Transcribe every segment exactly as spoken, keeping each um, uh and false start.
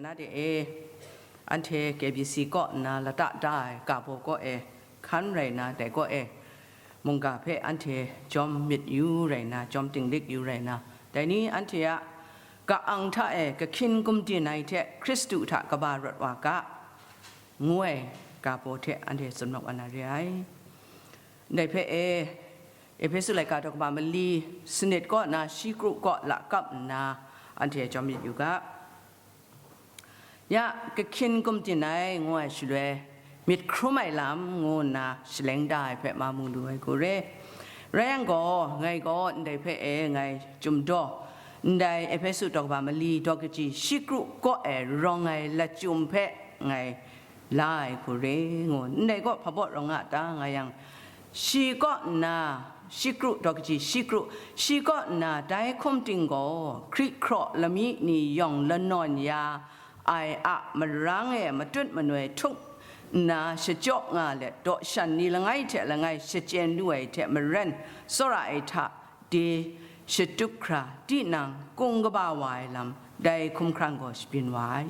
Na de e, anhte K B C kaw nna lata da ai ga baw kaw e hkan rai na, dai kaw e mungga hpe anhte jawm myit yu rai na, jawm dinglik yu rai na, dai ni anhte a ka-ang hta e kahkyin gumdin ai hte Hkristu hta kaba rawt wa ga, ngu ai ga baw hte anhte tsun mat wa na re ai. Ndai hpe e, Ehpesu laika daw kaba mali, sanit kaw na shi kru kaw lakap nna, anhte jawm myit yu ga. Ya, kahkyin gumdin ai ngu ai shaloi, myit hkrum ai lam ngu nna shaleng da ai hpe ma mu lu ai hku re. Rai yang gaw, ngai gaw ndai hpe e ngai chyum daw, ndai Ehpesu daw kaba mali daw kaji shi kru kaw e rawng ai lachyum hpe ngai la ai hku re ngu, ndai kaw hpa baw rawng a ta nga yang, shi kaw nna, shi kru daw kaji shi kru, shi kaw nna dai hkum ting gaw, hkri hkraw lamyi ni yawng lanawn ya ai a marang e matut manoi htuk nna shachyaw nga let, daw shan ni langai hte langai shachyen lu ai hte maren, tsawra ai hta de shatup hkra, tinang kung kaba wa ai lam dai hkumhkrang gaw shabyin wa ai.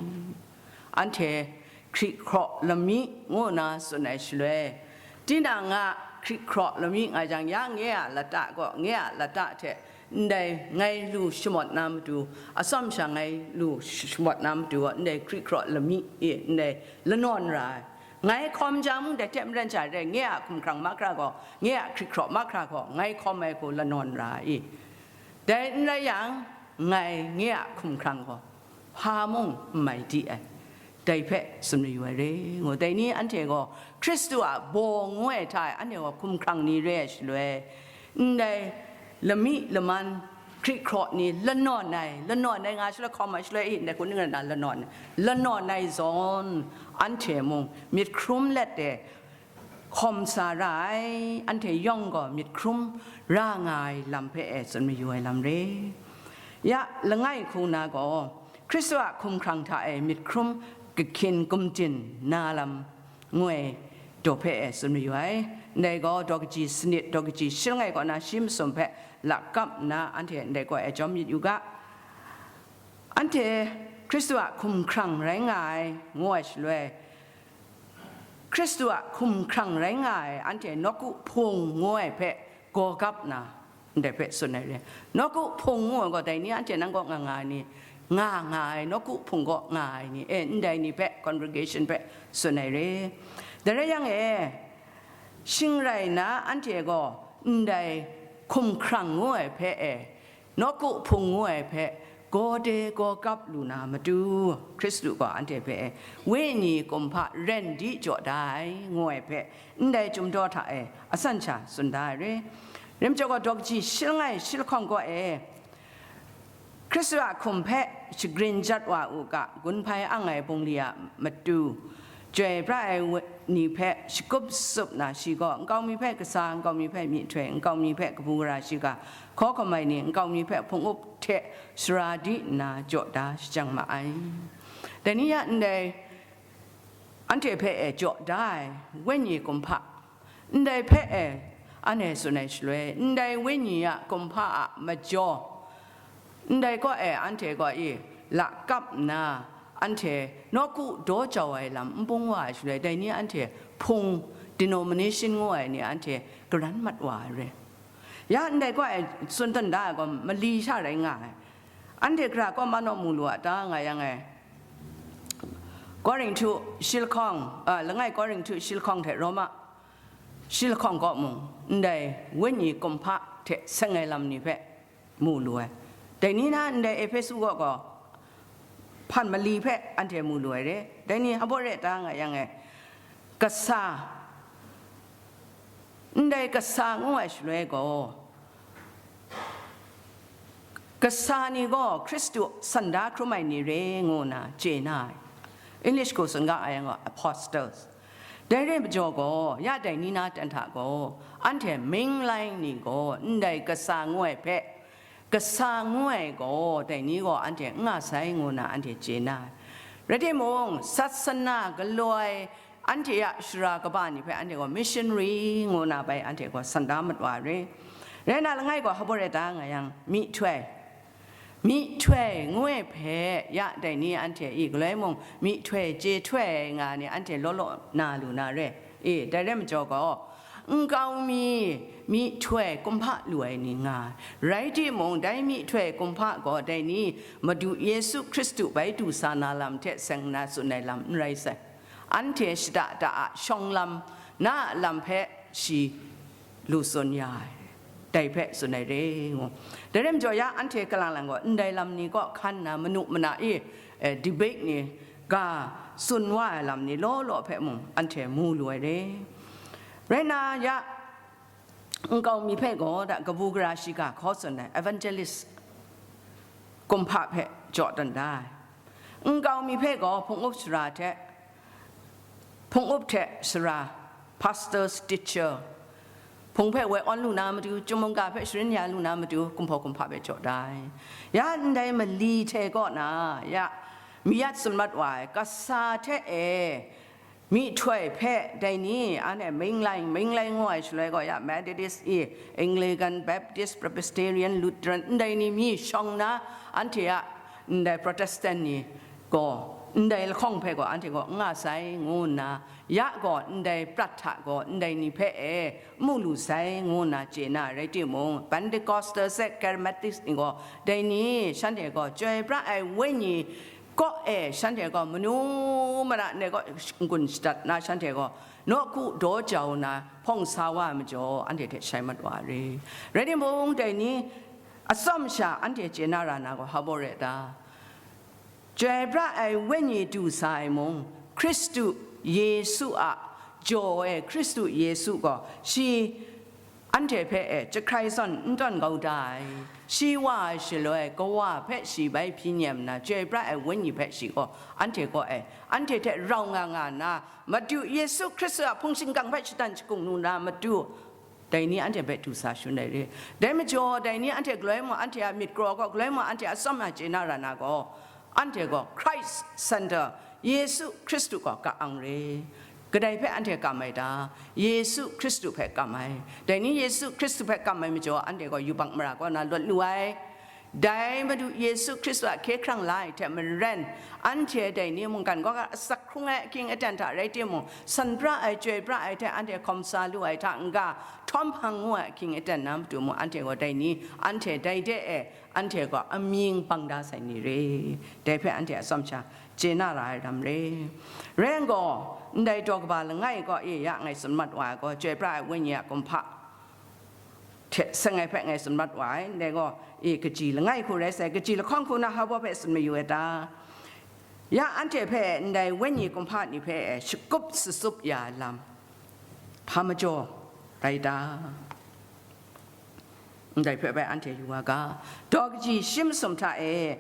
Anhte hkri hkraw lamyi ngu nna tsun ai shaloi, tinang a hkri hkraw lamyi nga jang, ya nge a lata gaw, nge a lata hte ndai ngai lu shamawt na matu, atsawm sha ngai lu shamawt na matu, ndai hkri hkraw lamyi e ndai lanawn ra ai. Ngai hkawm jang mung, dai hte maren sha re, nge a hkumhkrang mahkra gaw, nge a hkri hkraw mahkra gaw, ngai hkawm ai hku lanawn ra i? Dai n rai yang, ngai nge a hkumhkrang gaw, hpa mung n mai di ai. Dai hpe tsun mayu ai re ngu. Dai ni anhte gaw Hkristu a baw ngu ai hta e, anhte gaw hkumhkrang ni re ai shaloi, ndai lamyi laman hkri hkraw ni lanawn ai, lanawn ai nga shaloi, hkawm ai shaloi, i, ndai hku ning rai na lanawn ai, lanawn ai zawn, anhte mung myit hkrum let de hkawm sa ra ai, anhte yawng gaw myit hkrum ra nga ai lam hpe e tsun mayu ai lam re. Ya, langai hku na gaw, Hkristu a hkumhkrang hta e myit hkrum kahkyin gumdin na lam ngu ai daw hpe e tsun mayu ai. Ndai gaw daw kaji sanit, daw kaji shi langai kaw na shi masum hpe lakap nna anhte ndai gaw e jawm myit yu ga. Anhte Hkristu a hkumhkrang rai nga ai ngu ai shaloi, Hkristu a hkumhkrang rai nga ai anhte nawku hpung ngu ai hpe gaw gap na, ndai hpe tsun ai re. Nawku hpung ngu ai gaw, dai ni anhte nang kaw nga nga ai ni, nga nga ai, nawku hpung kaw nga ai ni, e, ndai ni hpe, congregation hpe tsun ai re. Dai rai yang e, shing rai nna, anhte gaw ndai hkumhkrang ngu ai hpe e, nawku hpung ngu ai hpe gaw de gaw gap lu na matu, Hkristu gaw anhte hpe e, wenyi kumhpa ren di jaw da ai, ngu ai hpe, ndai chyum daw hta e asan sha tsun da ai re. Rim chyawm gaw, daw kaji shi langai shi lahkawng kaw e, Hkristu a hkum hpe shagrin jat wa u ga, gun hpai ang ai bungli a matu, chyoi pra ai wa-, ni hpe shagup tsup na, shi gaw nkau mi hpe kasa, nkau mi hpe myihtoi, nkau mi hpe kabu gara shiga, hkaw hkam ai ni, nkau mi hpe hpung-up hte sara di nna jaw da shajang ma ai. Dai ni a ndai anhte hpe e jaw da ai wenyi kumhpa, ndai hpe e anhte tsun ai shaloi, ndai wenyi a kumhpa a majaw, ndai kaw e anhte kaw i lakap nna, anhte nawku daw jau ai lam n bung wa ai shaloi, dai ni anhte hpung, denomination ngu ai ni anhte karan mat wa ai re. Ya ndai kaw e tsun dan da ai gaw, mali sha rai nga ai. Anhte hkra kaw ma naw mu lu a ta nga yang e, Korinhtu shi lahkawng, a, langai Korinhtu shi lahkawng hte Roma shi lahkawng kaw mung, ndai wenyi kumhpa hte seng ai lam ni hpe mu lu ai. Dai ni na ndai Ehpesu kaw gaw hpan mali hpe anhte mu lu ai re. Dai ni hpa baw re ta nga yang e, kasa, ndai kasa ngu ai shaloi gaw, kasa ni gaw Hkristu sanda hkrum ai ni re ngu na chye na ai. English hku tsun ga ai yang gaw apostles. Dai re majaw gaw, ya dai ni na ten hta gaw, anhte ming lai ni gaw ndai kasa ngu ai hpe, kasa ngu ai gaw, dai ni gaw anhte n nga sai ngu na anhte chye na ai. Rai timung, sat sana galaw ai anhte a shara kaba ni hpe anhte gaw missionary ngu na bai anhte gaw san da mat wa re. Rai na, langai gaw hpa baw re ta nga yang, myihtoi. Myihtoi ngu ai hpe, ya dai ni anhte i galoi mung myihtoi chye htoi ai nga ni anhte law law na lu na re. E, dai rai majaw gaw, nkau mi myihtoi kumhpa lu ai ni nga ai. Rai timung, dai myihtoi kumhpa gaw dai ni Madu Yesu Hkristu bai du sa na lam hte seng nna tsun ai lam n rai sai. Anhte shada da a shawng lam, na a lam hpe shi lu tsun ya ai, dai hpe tsun ai re ngu. Dai rai majaw, ya anhte kalang lang gaw ndai lam ni kaw hkan nna manu mana e, eh, debate ni ga tsun wa ai lam ni law law hpe mung anhte mu lu ai re. Rai nna, ya nkau mi hpe gaw da kabu gara shiga hkaw tsun ai evangelist kumhpa hpe jaw dan da ai. Nkau mi hpe gaw hpung up sara hte, hpung up hte sara, pastors, teacher, hpung hpe woi awn lu na matu, chyum mungga hpe sharin ya lu na matu, kumhpaw kumhpa hpe jaw da ai. Ya ndai mali hte kaw na, ya, mi yat tsun mat wa ai, kasa hte e, myihtoi hpe dai ni, anhte Minglaing, Minglaing ngu ai shaloi gaw, ya, Methodist i, Anglican, Baptist, Presbyterian, Lutheran, ndai ni mi shawng na, anhte a ndai Protestant ni gaw, ndai lahkawng hpe gaw, anhte gaw n nga sai, ngu nna, ya gaw, ndai prat hta gaw, ndai ni hpe e, mu lu sai, ngu nna chye na rai timung, Pentecostal se, Charismatic ni gaw, dai ni, shanhte gaw, chyoi pra ai wenyi, kaw e shanhte gaw manu mara ndai kaw n-gun shadat na, shanhte gaw nawku daw jau na hpawng sa wa ai majaw, anhte hte shai mat wa ai re. Rai timung, dai ni atsawm sha anhte chye na ra na gaw, hpa baw rai ta? Chyoi pra ai wenyi du sa ai mung, Hkristu Yesu a jaw e, Hkristu Yesu gaw shi anhte hpe e jahkrai zawn n tawn kau da ai, shi wa ai shaloi, kawa hpe shi bai hpyi nem nna, chyoi pra ai wenyi hpe shi gaw anhte kaw e, anhte hte rau nga nga nna, Madu Yesu Hkristu a hpung shingkang hpe shatan shakung lu na matu, dai ni anhte hpe du sa shun ai re. Dai majaw, dai ni anhte galoi mung, anhte a myit kraw gaw, galoi mung, anhte a atsawm a chye na ra na gaw, anhte gaw Christ Center, Yesu Hkristu gaw ka-ang re. Kadai hpe anhte kam ai ta? Yesu Hkristu hpe kam ai. Dai ni Yesu Hkristu hpe kam ai majaw, anhte gaw yubak mara kaw na lawt lu ai. Dai Madu Yesu Hkristu a hkye hkrang la ai hte maren, anhte dai ni mungkan kaw ga asak hkrung ai ahkying aten hta rai timung, san pra ai, chyoi pra ai hte anhte hkawm sa lu ai hta n-ga, htawm hpang ngu ai ahkying aten na matu mung, anhte gaw dai ni, anhte dai de e, anhte gaw amying bang da sai ni re, dai hpe anhte atsawm sha chye na ra ai ram re. Rai yang gaw, ndai daw kaba langai kaw e ya ngai tsun mat wa ai gaw, chyoi pra ai wenyi a kumhpa hte seng ai hpe ngai tsun mat wa ai, ndai gaw e kaji langai hku rai sai, kaji lahkawng hku na hpa baw hpe tsun mayu ai ta? Ya anhte hpe ndai wenyi kumhpa ni hpe e shakup sasup ya ai lam hpa majaw rai ta? Ndai hpe bai anhte yu wa ga. Daw kaji shi masum hta e,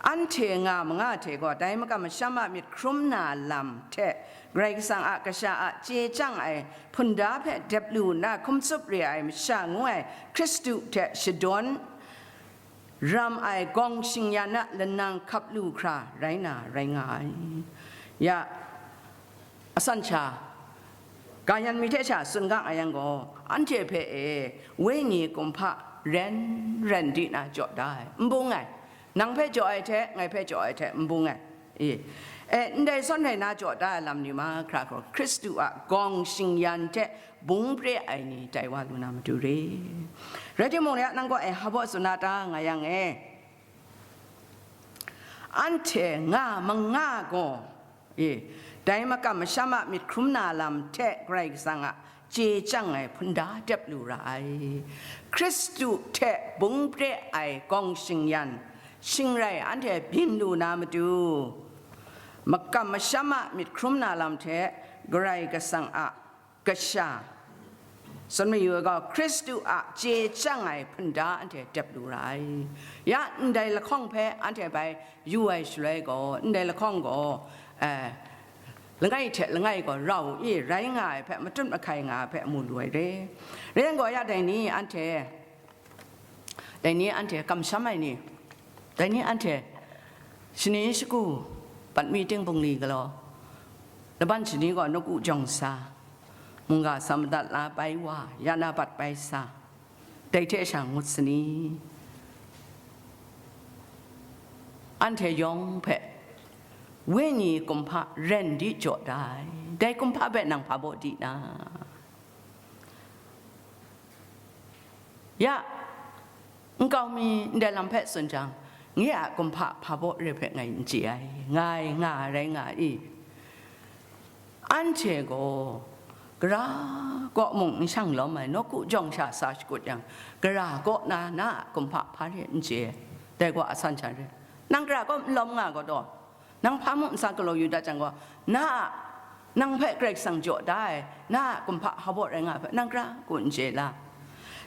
anhte nga manga hte gaw dai makam masham a myit hkrum na lam hte Karai Kasang a kasha a chye chyang ai hpunda hpe dep lu nna hkum tsup re ai masha ngu ai Hkristu hte shadawn ram ai gawng shingyan a lanang hkap lu hkra rai na rai nga ai. Ya, asan sha, ga yan mi hte sha tsun ga nga yang gaw, anhte hpe e wenyi kumhpa ren ren di na jaw da ai, n bung ai. Nang hpe jaw ai hte, ngai hpe jaw ai hte, n bung ai. E, e, ndai sawn rai na jaw da ai lam ni mahkra gaw, Hkristu a gawng shingyan hte bung pre ai ni tai wa lu na matu re. Rai timung, ya nang gaw e hpa baw tsun na ta nga yang e, anhte nga manga gaw, e, dai makam masham a myit hkrum na lam hte Karai Kasang a chye chyang ai hpunda dep lu ra ai. Hkristu hte bung pre ai gawng shingyan, shingrai anhte byin lu na matu, makam masham a myit hkrum na lam hte Karai Kasang a kasha, tsun mayu ai gaw, Hkristu a chye chyang ai hpunda anhte dep lu ra ai. Ya, ndai lahkawng hpe anhte bai yu ai shaloi gaw, ndai lahkawng gaw, eh, langai hte langai gaw rau i rai nga ai hpe, matut mahkai nga ai hpe mu lu ai re. Rai yang gaw, ya dai ni anhte, dai ni anhte kamsham ai ni, dai ni anhte shani shagu, pat mi ting bungli galaw, laban shani gaw nawku jawng sa, mungga sa madat la bai wa, ya na bat bai sa, dai hte sha ngut sani. anhte yawng hpe wenyi kumhpa ren di jaw da ai. Dai kumhpa hpe nang hpa baw di na? Ya, nkau mi ndai lam hpe tsun jang, nye a kumhpa hpa baw re hpe ngai n chye ai, nga ai, nga ai rai nga i? Anhte gaw gara kaw mung n shang lawm ai, nawku jawng sha sa shakut yang, gara kaw na na a kumhpa hpa re n chye ai, dai gaw a san sha re. Nang gara kaw n lawm nga gaw taw, nang hpa mung n sa galaw yu dat jang gaw, na a, nang hpe Karai Kasang jaw da ai, na a kumhpa hpa baw rai nga ai hpe, nang gara kaw n chye la?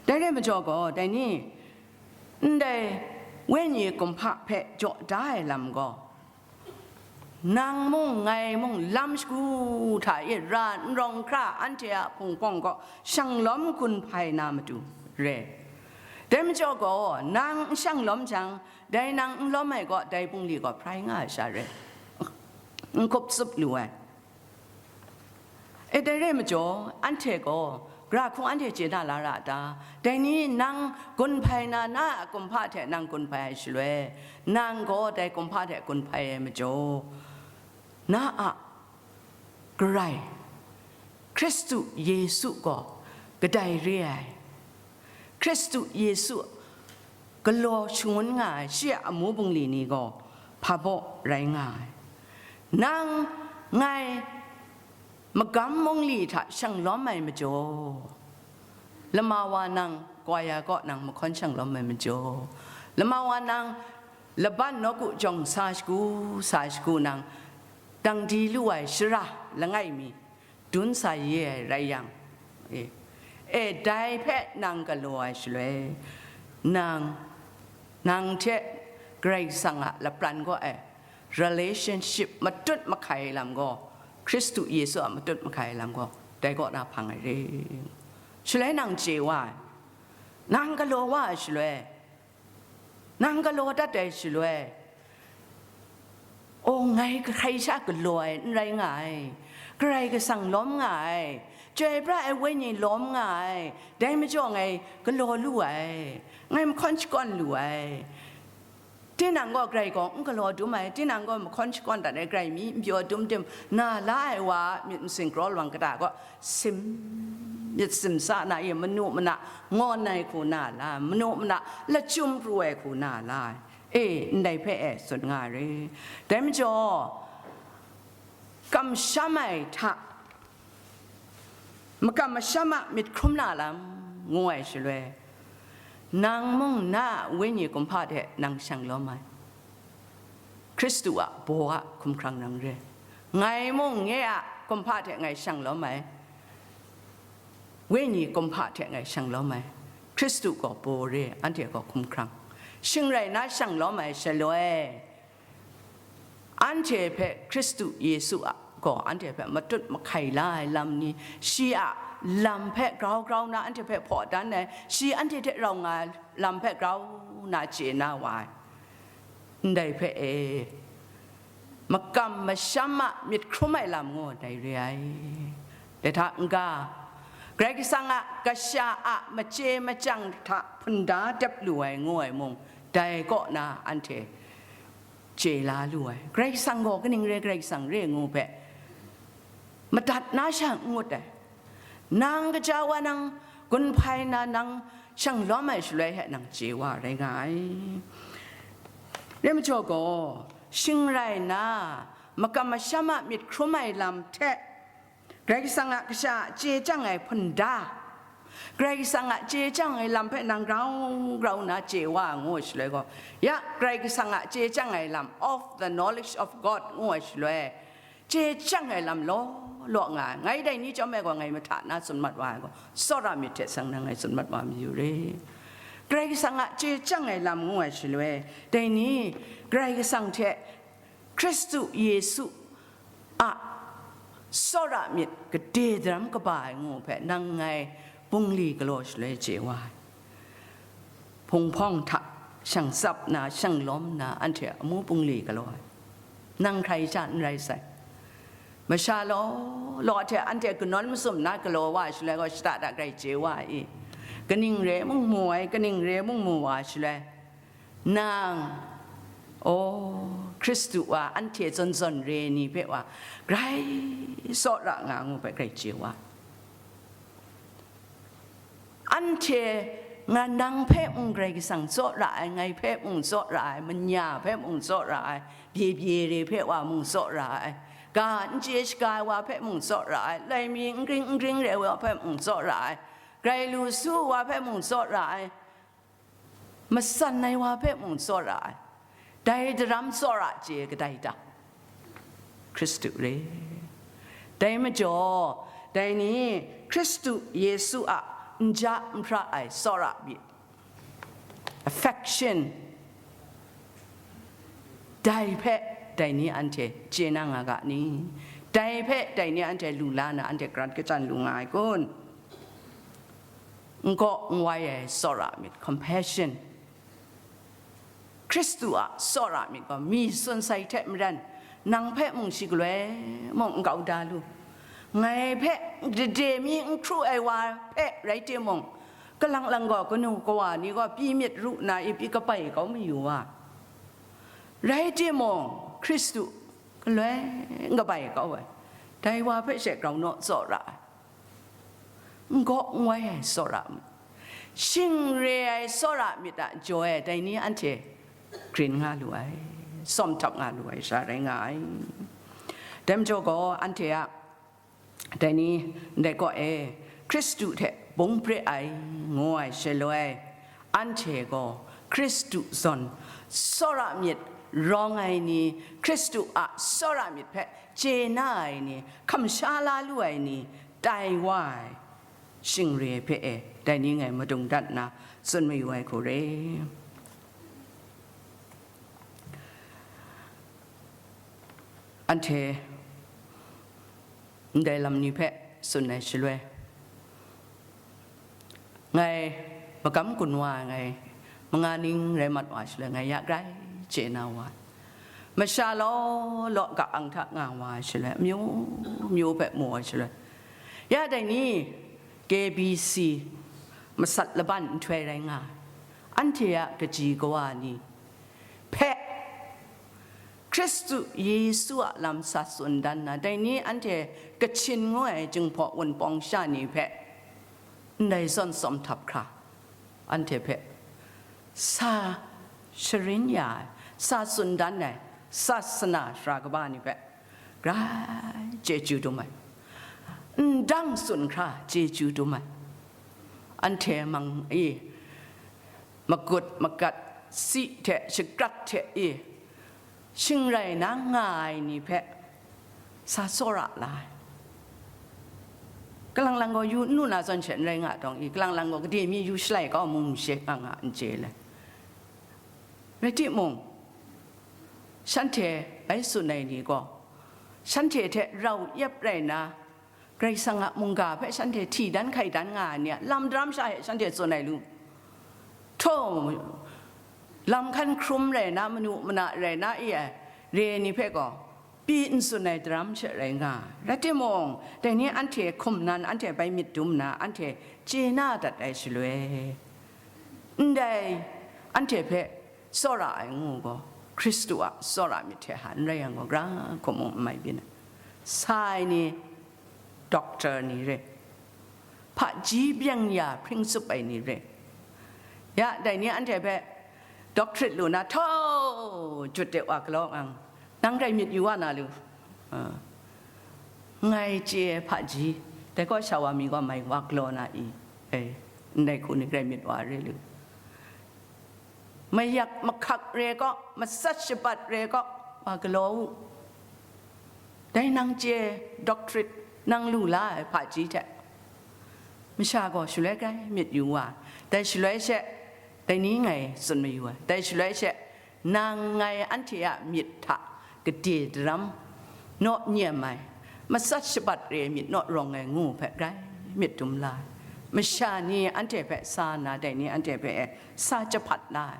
Dai rai majaw gaw, dai ni, ndai wenyi kumhpa hpe jaw da ai lam gaw, nang mung, ngai mung, lam shagu hta e ra n rawng hkra anhte a hpung hpawng gaw shang lawm gun hpai na matu re. Dai majaw gaw, nang n shang lawm jang, dai nang n lawm ai gaw, dai bungli gaw hprai nga ai sha re, n hkup tsup lu ai. E, dai rai majaw, anhte gaw, gara hku anhte chye na la ra ta? Dai ni nang gun hpai na, na a kumhpa hte nang gun hpai ai shaloi, nang gaw dai kumhpa hte gun hpai ai majaw, na a Karai, Hkristu Yesu gaw kadai re ai. Hkristu Yesu galaw shangun nga ai shi a amu bungli ni gaw hpa baw rai nga ai. Nang ngai magam mungli hta shang lawm ai majaw, lama wa nang kwaya kaw nang mahkawn shang lawm ai majaw, lama wa nang laban nawku jawng sa shagu, sa shagu nang dang di lu ai shara langai mi, dun sa ye ai rai yang, e, e, dai hpe nang galaw ai shaloi, nang, nang hte Karai Kasang a lapran kaw ai relationship matut mahkai ai lam gaw, Hkristu Yesu a matut mahkai ai lam gaw, dai kaw na hpang ai re. Shaloi nang chye wa ai, nang galaw wa ai shaloi, nang galaw dat ai shaloi, o, ngai hkrai sha galaw ai n rai nga ai, Karai Kasang lawm nga ai, Chyoi pra ai Wenyi lawm nga ai, dai majaw ngai galaw lu ai, ngai mahkawn shakawn lu ai. Tinang gaw Karai gaw n galaw dum ai, tinang gaw mahkawn shakawn dat ai Karai mi n pyaw dum tim na la ai wa a myit masin kraw lawang kata gaw, sim, myit simsa na e manu mana ngawn ai hku na la, manu mana lachyum pru ai hku na la ai, e, ndai hpe e tsun nga re. Dai majaw, kamsham ai hta makam masham a myit hkrum na lam ngu ai shaloi, nang mung na a wenyi kumhpa hte nang shang lawm ai. Hkristu a baw a hkumhkrang nang re. Ngai mung nye a kumhpa hte ngai shang lawm ai, wenyi kumhpa hte ngai shang lawm ai, Hkristu gaw baw re, anhte gaw hkumhkrang. Shing rai na shang lawm ai shaloi, anhte hpe Hkristu Yesu a gaw anhte hpe matut mahkai la ai lam ni, shi a lam hpe grau grau na anhte hpe hpaw dan ai, shi anhte hte rau nga ai lam hpe grau na chye na wa ai. Ndai hpe e, makam masham a myit hkrum ai lam ngu dai re ai. Dai hta n-ga, Karai Kasang a kasha a machye machyang hta hpunda dep lu ai ngu ai mung, dai kaw na anhte chye la lu ai. Karai Kasang gaw kaning re, Karai Kasang re ngu hpe madat na sha n ngut ai. Nang kaja wa nang gun hpai na nang shang lawm ai shaloi hte nang chye wa rai nga ai. Rai majaw gaw, shing rai na, makam masham a myit hkrum ai lam hte, Karai Kasang a kasha a chye chyang ai hpunda, Karai Kasang a chye chyang ai lam hpe nang grau grau na chye wa ngu ai shaloi gaw, ya, Karai Kasang a chye chyang ai lam, of the knowledge of God ngu ai shaloi, chye chyang ai lam law law nga ai. Ngai dai ni chyawm ai gaw, ngai mahta na tsun mat wa ai gaw, tsawra myit hte sang na ngai tsun mat wa mayu re. Karai Kasang a chye chyang ai lam ngu ai shaloi, dai ni Karai Kasang hte Hkristu Yesu a tsawra myit gade daram kaba ai ngu hpe, nang ngai bungli galaw shaloi chye wa ai. Hpung hpawng hta shang tsap na, shang lawm na, anhte amu bungli galaw ai. Nang hkrai sha n rai sai. Masha law law hte anhte kanawn masum na galaw wa shaloi gaw, shada da grai chye wa i? Kaning re mung mu ai, kaning re mung mu wa shaloi, nang, O, Hkristu wa anhte zawn zawn re ni hpe wa grai tsawra nga ngu hpe grai chye wa. Anhte nga nang hpe mung Karai Kasang tsawra ai, ngai hpe mung tsawra ai, manya hpe mung tsawra ai, bye bye re hpe wa mung tsawra ai, ga n chye shaga ai wa hpe mung tsawra ai, loi mi n gring n gring re wa hpe mung tsawra ai, grai lu su wa hpe mung tsawra ai, matsan ai wa hpe mung tsawra ai, dai daram tsawra chye kadai ta? Hkristu re. Dai majaw, dai ni Hkristu Yesu a n ja n hpra ai tsawra myit, affection, dai hpe dai ni anhte chye na nga ga ni? Dai hpe dai ni anhte lu la na, anhte garat kachyan lu nga ai kun? N gaw n wai ai tsawra myit, compassion. Hkristu a tsawra myit gaw mi tsun sai hte maren, nang hpe mung shi galoi mung n kau da lu. Ngai hpe dade mi n hkru ai wa hpe rai timung, kalang lang gaw kanu kawa ni gaw pyi myit ru nna, i pyi kabai kau mayu wa. Rai timung, Hkristu galoi n kabai kau ai, dai wa hpe she grau naw tsawra ai, n gaw n wai ai tsawra myit, shing re ai tsawra myit a jaw e dai ni anhte grin nga lu ai, tsawm htap nga lu ai sha rai nga ai. Dai majaw gaw, anhte a, dai ni, ndai kaw e, Hkristu hte bung pre ai, ngu ai shaloi, anhte gaw Hkristu zawn tsawra myit rawng ai ni, Hkristu a tsawra myit hpe chye na ai ni, kamsha la lu ai ni, tai wa ai shing re hpe e, dai ni ngai madung dat nna tsun mayu ai hku re. Anhte ndai lam ni hpe tsun ai shaloi, ngai magam gun wa ai, ngai manga ning rai mat wa ai shaloi, ngai ya grai chye na wa ai. Masha law law ka-ang hta nga wa ai shaloi, amyu myu hpe mu ai shaloi, ya dai ni, K B C masat laban nhtoi rai nga ai, anhte a kaji kawa ni hpe Hkristu Yesu a lam sa tsun dan na, dai ni anhte Kachin ngu ai Jinghpaw Wunpawng sha ni hpe ndai zawn tsawm htap hkra, anhte hpe sa sharin ya ai, sa tsun dan ai, sasana sara kaba ni hpe grai chyeju dum ai, ndang tsun hkra chyeju dum ai, anhte mang e, magut magat, si hte shagrat hte e, shing rai na nga ai ni hpe sa tsawra la ai. Kalang lang gaw yu n lu na zawn she n rai nga tawng i, kalang lang gaw gade mi yu shalai kau mung she nga nga n chye le. Rai timung, shanhte bai tsun ai ni gaw, shanhte hte rau yep rai na, Karai Kasang a mungga hpe shanhte hti dan hkai dan nga ai ni a lam daram sha e shanhte tsun ai lu. Htaw, lam hkan hkrum rai na, manu mana rai na, i ai re ni hpe gaw, pyi n tsun ai daram she rai nga ai. Rai timung, dai ni anhte hkum nan anhte bai myit dum nna, anhte chye na dat ai shaloi, ndai anhte hpe tsawra ai ngu gaw, Hkristu a tsawra myit hte hpa n rai yang gaw, gara hkum mung n mai byin ai. Sa ai ni, doctor ni re, hpaji byeng ya hpring tsup ai ni re, ya dai ni anhte hpe doctorate lu na, htau jut de wa galaw ngang, nang grai myit yu wa na lu? Ah. Ngai chye ai hpaji, dai kaw sha wa mi gaw mai wa galaw na i? E, ndai hku ni grai myit wa re lu? Mayak mahkak re kaw, matsat shabat re kaw, wa galaw u. Dai nang chye doctorate, nang lu la ai hpaji hte, masha gaw shaloi grai myit yu wa, dai shaloi she, dai ni ngai tsun mayu ai, dai shaloi she, nang ngai anhte a myit hta gade daram naw nyem ai, matsat shabat re ai myit naw rawng ai ngu hpe grai myit dum la ai. Masha ni anhte hpe sa nna, dai ni anhte hpe e sa jahpat la ai.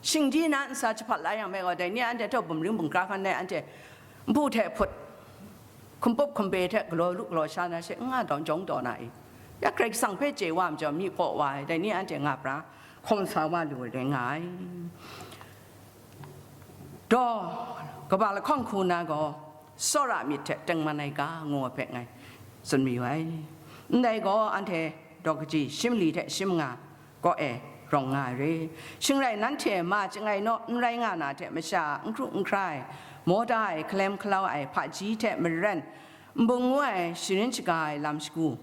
Shingdi na nsa jahpat la yang me gaw, dai ni anhte htaw bumring bumkra hkan ai, anhte npu hte hput, hkumpup hkumbe hte galaw lu galaw sha na she n nga taw, jawng taw na i? Ya Karai Kasang hpe chye wa ai majaw, myi hpaw wa ai, dai ni anhte nga pra hkawm sa wa lu ai rai nga ai. Daw kaba lahkawng hku na gaw, tsawra myit hte tengman ai ga ngu ai hpe ngai tsun mayu ai. Ndai gaw anhte daw kaji shi mali hte shi manga kaw e rawng nga ai re. Shing rai nanhte ma chyangai naw n rai nga na hte masha a n hkru n hkra ai, mawda ai, hkalem hkalau ai, hpaji hte maren, nbung ngu ai, sharin shaga ai lam shagu,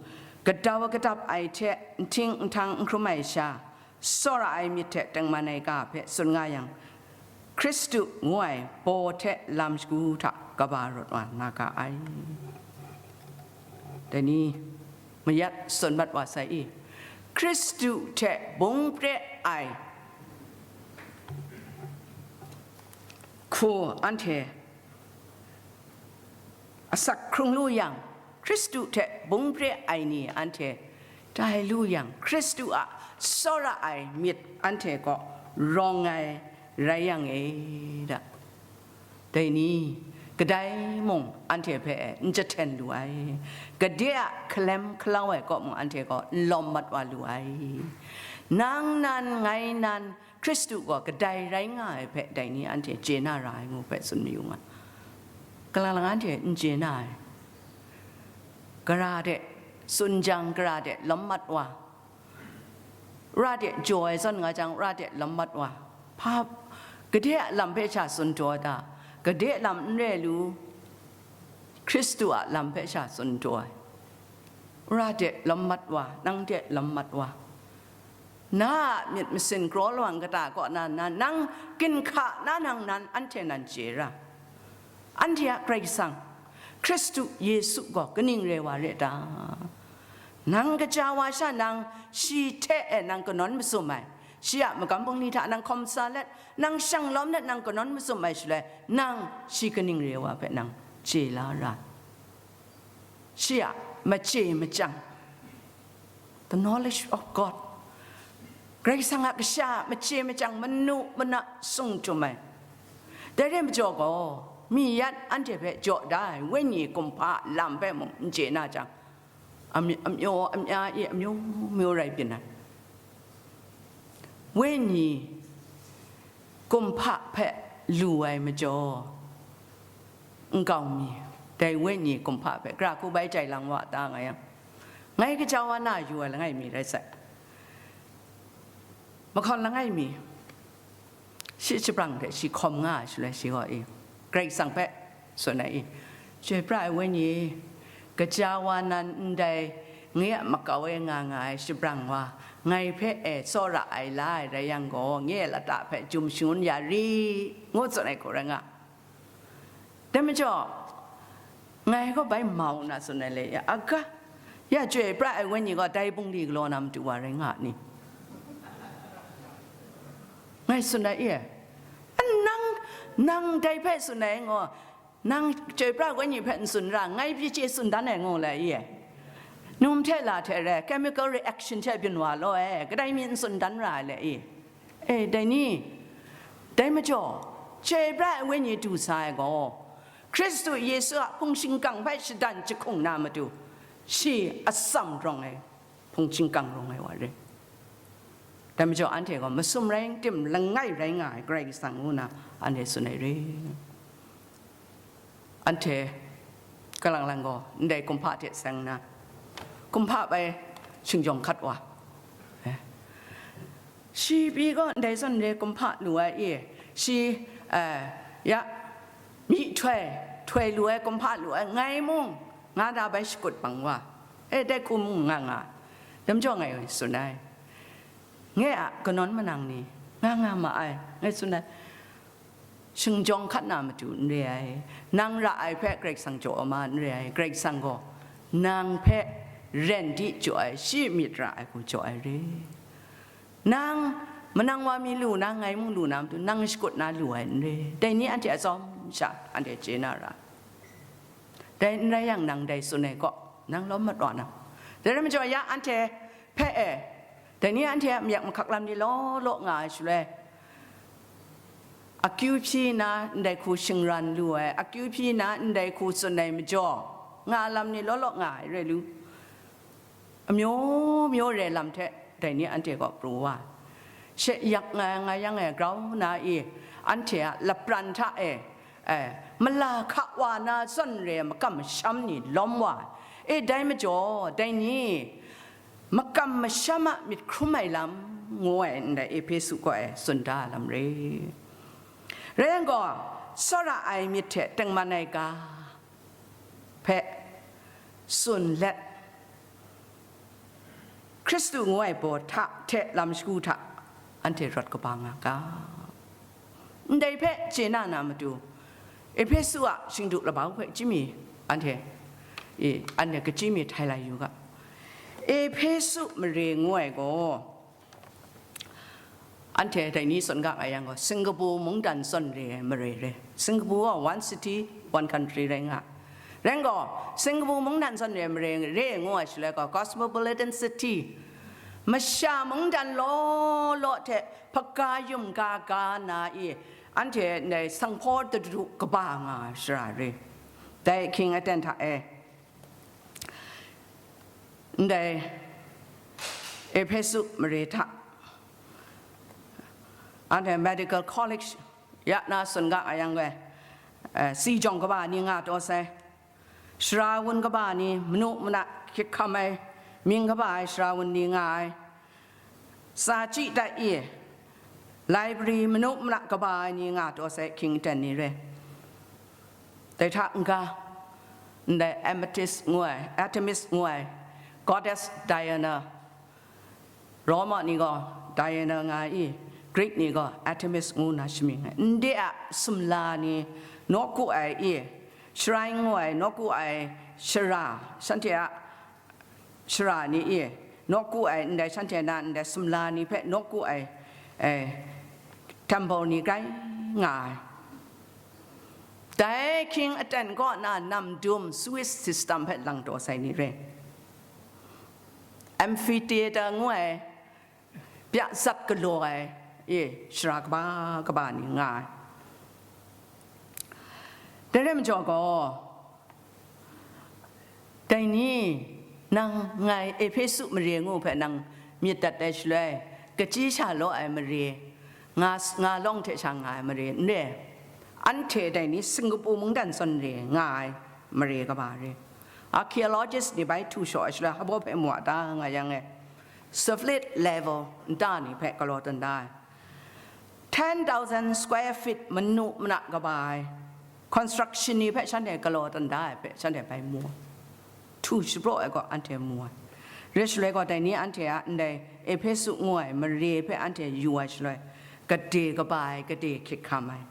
gadau gadap ai hte nhting nhtang n hkrum ai sha, tsawra ai myit hte tengman ai ga hpe tsun nga yang, Hkristu ngu ai baw hte lam shagu hta kaba rawt wa na ga ai. Dai ni, mayat tsun mat wa sai i, Hkristu hte bung pre ai hku anhte asak hkrung lu yang, Hkristu hte bung pre ai ni anhte tai lu yang, Hkristu a tsawra ai myit anhte kaw rawng ai rai yang e da. Dai ni, kadai mung anhte hpe n jahten lu ai, gade a hkalem hkalau ai kaw mung anhte kaw n lawm mat wa lu ai. Nang nan, ngai nan, Hkristu gaw kadai rai nga ai hpe dai ni anhte chye na ra ai ngu hpe tsun mayu nga. Kalang lang anhte n chye na ai, gara de tsun jang, gara de lawm mat wa, ra de jaw ai zawn nga jang, ra de lawm mat wa, hpa, gade a lam hpe sha tsun taw ai ta? Gade lam n re lu, Hkristu a lam hpe sha tsun taw ai, ra de lawm mat wa, nang de lawm mat wa. Na a myit masin kraw lawang kata kaw na, na, nang ginhka na nang nan anhte nan chye ra. Anhte a Karai Kasang, Hkristu Yesu gaw kaning re wa re ta? Nang kaja wa sha nang shi hte e nang kanawn mazum ai, shi a magam bungli hta nang hkawm sa let, nang shang lawm let nang kanawn mazum ai shaloi, nang shi kaning re wa hpe nang chye la ra. Shi a machye machyang, the knowledge of God, Karai Kasang a kasha a machye machyang manu mana sung htum ai. Dai re majaw gaw, mi yat anhte hpe jaw da ai wenyi kumhpa a lam hpe mung n chye na jang, amyu-, amyu-, amya e amyu myu rai byin ai. Wenyi kumhpa hpe lu ai majaw, nkau mi, dai wenyi kumhpa hpe gara hku bai jai lang wa ta nga yang, ngai kaja wa na yu ai langai mi rai sai. Mahkawn langai mi, shi shabrang hte shi hkawm nga ai shaloi, shi gaw i, Karai Kasang hpe tsun ai i, Chyoi pra ai Wenyi, kaja wa nan ndai, nye a makau e nga nga ai shabrang wa, ngai hpe e tsawra ai la ai rai yang gaw, nye a lata hpe jum shangun ya ri, ngu tsun ai hku rai nga. Dai majaw, ngai gaw bai mau nna tsun ai le, aga, ya Chyoi pra ai Wenyi gaw dai bungli galaw na matu wa rai nga ni? Ngai tsun ai e, nang, nang dai hpe tsun ai ngaw, nang Chyoi pra ai Wenyi hpe n tsun ra, ngai pyi chye tsun dan ai ngaw le e. Num hte la hte re, chemical reaction hte byin wa law e, kadai mi n tsun dan ra ai le e. E, dai ni, dai majaw, Chyoi pra ai Wenyi du sa ai gaw, Hkristu Yesu a hpung shingkang hpe shadan jahkung na matu, shi atsam rawng ai, hpung shingkang rawng ai wa rai. Dai majaw, anhte gaw masum rai tim langai rai nga ai Karai Kasang ngu na anhte tsun ai re. Anhte kalang lang gaw ndai kumhpa hte seng nna, kumhpa bai shingjawng hkat wa. Eh. Shi pyi gaw ndai zawn re kumhpa lu ai e, shi, eh, ya, myihtoi, htoi lu ai kumhpa lu ai, ngai mung nga da bai shakut bang wa, e, dai hku mung nga nga, dai majaw ngai tsun ai, nye a kanawn manang ni nga nga ma ai, ngai tsun ai. Shingjawng hkat na matu n re ai, nang ra ai hpe Karai Kasang jaw ma n re ai, Karai Kasang gaw nang hpe ren di jaw ai, shi myit ra ai hku jaw ai re. Nang manang wa mi lu na, ngai mung lu na matu, nang shakut na lu ai n re. Dai ni anhte atsawm sha anhte chye na ra. Dai n rai yang, nang dai tsun ai gaw, nang lawm mat wa na. Dai rai majaw, ya anhte hpe e, dai ni anhte a mayak mahkak lam ni law law nga ai shaloi, akyu hpyi na ndai hku shingran lu ai, akyu hpyi na ndai hku tsun ai majaw, nga lam ni law law nga ai rai lu. Amyu myu re lam hte dai ni anhte kaw pru wa ai. She yak nga, nga yang e grau na i, anhte a lapran hta e, e, mala hka wa na zawn re ai makam masham ni lawm wa ai. E, dai majaw, dai ni, makam masham a myit hkrum ai lam, ngu ai ndai Ehpesu kaw e tsun da ai lam re. Rai yang gaw, tsawra ai myit hte tengman ai ga hpe tsun let, Hkristu ngu ai baw hta hte lam shagu hta anhte rawt kaba nga ga. Ndai hpe chye na na matu, Ehpesu a shingdu labau hpe chyim mi anhte, e, anhte kachyi mi htai lai yu ga. Ehpesu mare ngu ai gaw, anhte dai ni tsun ga nga yang gaw, Singapore mungdan zawn re ai mare re. Singapore gaw one city, one country rai nga. Rai gaw, Singapore mungdan zawn re ai mare re ngu ai shaloi gaw, cosmopolitan city, masha mungdan law law hte hpaga yum ga ga na i, anhte ndai sanghpaw dadu kaba nga ai shara re. Dai hkying aten hta e, ndai Ehpesu mare hta, anhte medical college ya na tsun ga a yang gaw, eh, si jawng kaba ni nga taw sai, shara wun kaba ni, manu mana hkyit hkam ai, mying kaba ai shara wun ni nga ai, sa chyi dat i, library manu mana kaba ai ni nga taw sai, hkying aten ni re. Dai hta n-ga, ndai Amethyst ngu ai, Artemis ngu ai, Goddess Diana, Roma ni gaw Diana nga ai i, Greek ni gaw Artemis ngu na shamying ai. Ndai a sumla ni, nawku ai i, shrine ngu ai, nawku ai shara, shanhte a shara ni i, nawku ai, ndai shanhte na ndai sumla ni hpe nawku ai, eh, temple ni grai nga ai. Dai hkying aten kaw na namdum Swiss system hpe lang taw sai ni re. Amphitheater ngu ai, bya zat galaw ai, e, shara kaba kaba ni nga ai. Dai rai majaw gaw, dai ni, nang ngai Ehpesu mare ngu hpe nang myit dat ai shaloi, kachyi sha law ai mare, nga, nga lawng hte sha nga ai mare n re. Anhte dai ni Singapore mungdan zawn re nga ai mare kaba re. Archaeologist ni bai htu shaw ai shaloi, hpa baw hpe mu a ta nga yang e, Safed level nta ni hpe galaw tawn da ai. Ten thousand square feet manu mana kaba ai construction ni hpe shanhte galaw tawn da ai hpe shanhte bai mu ai. Htu shapraw ai gaw anhte mu ai. Rai shaloi gaw, dai ni anhte a ndai Ehpesu ngu ai mare hpe anhte yu ai shaloi, gade kaba ai, gade hkyit hkam ai,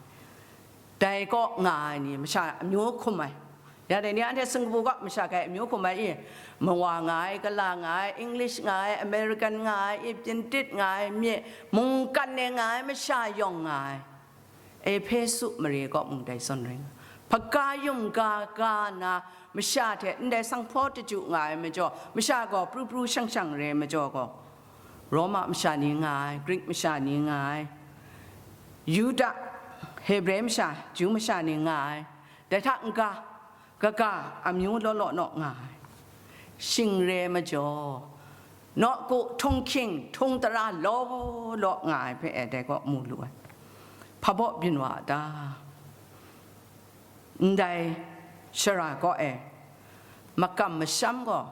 dai kaw nga ai ni masha amyu hkum ai. Ya dai ni anhte Singapore kaw masha hkai amyu hkum ai i, mawa nga ai, gala nga ai, English nga ai, American nga ai, i, Pyintit nga ai, mye, mungkan e nga ai, masha yawng nga ai. Ehpesu mare kaw mung dai zawn rai nga. Hpaga yum ga ga na masha hte ndai sanghpaw daju nga ai majaw, masha gaw pru pru shang shang re ai majaw gaw, Roma masha ni nga ai, Greek masha ni nga ai, Yuda, Hebre masha, Ju masha ni nga ai, dai hta n-ga, kaga amyu law law naw nga ai. Shing re ai majaw, nawku htunghking htung tara law law nga ai hpe e dai kaw mu lu ai. Hpa baw byin wa a ta? Ndai shara kaw e makam masham gaw,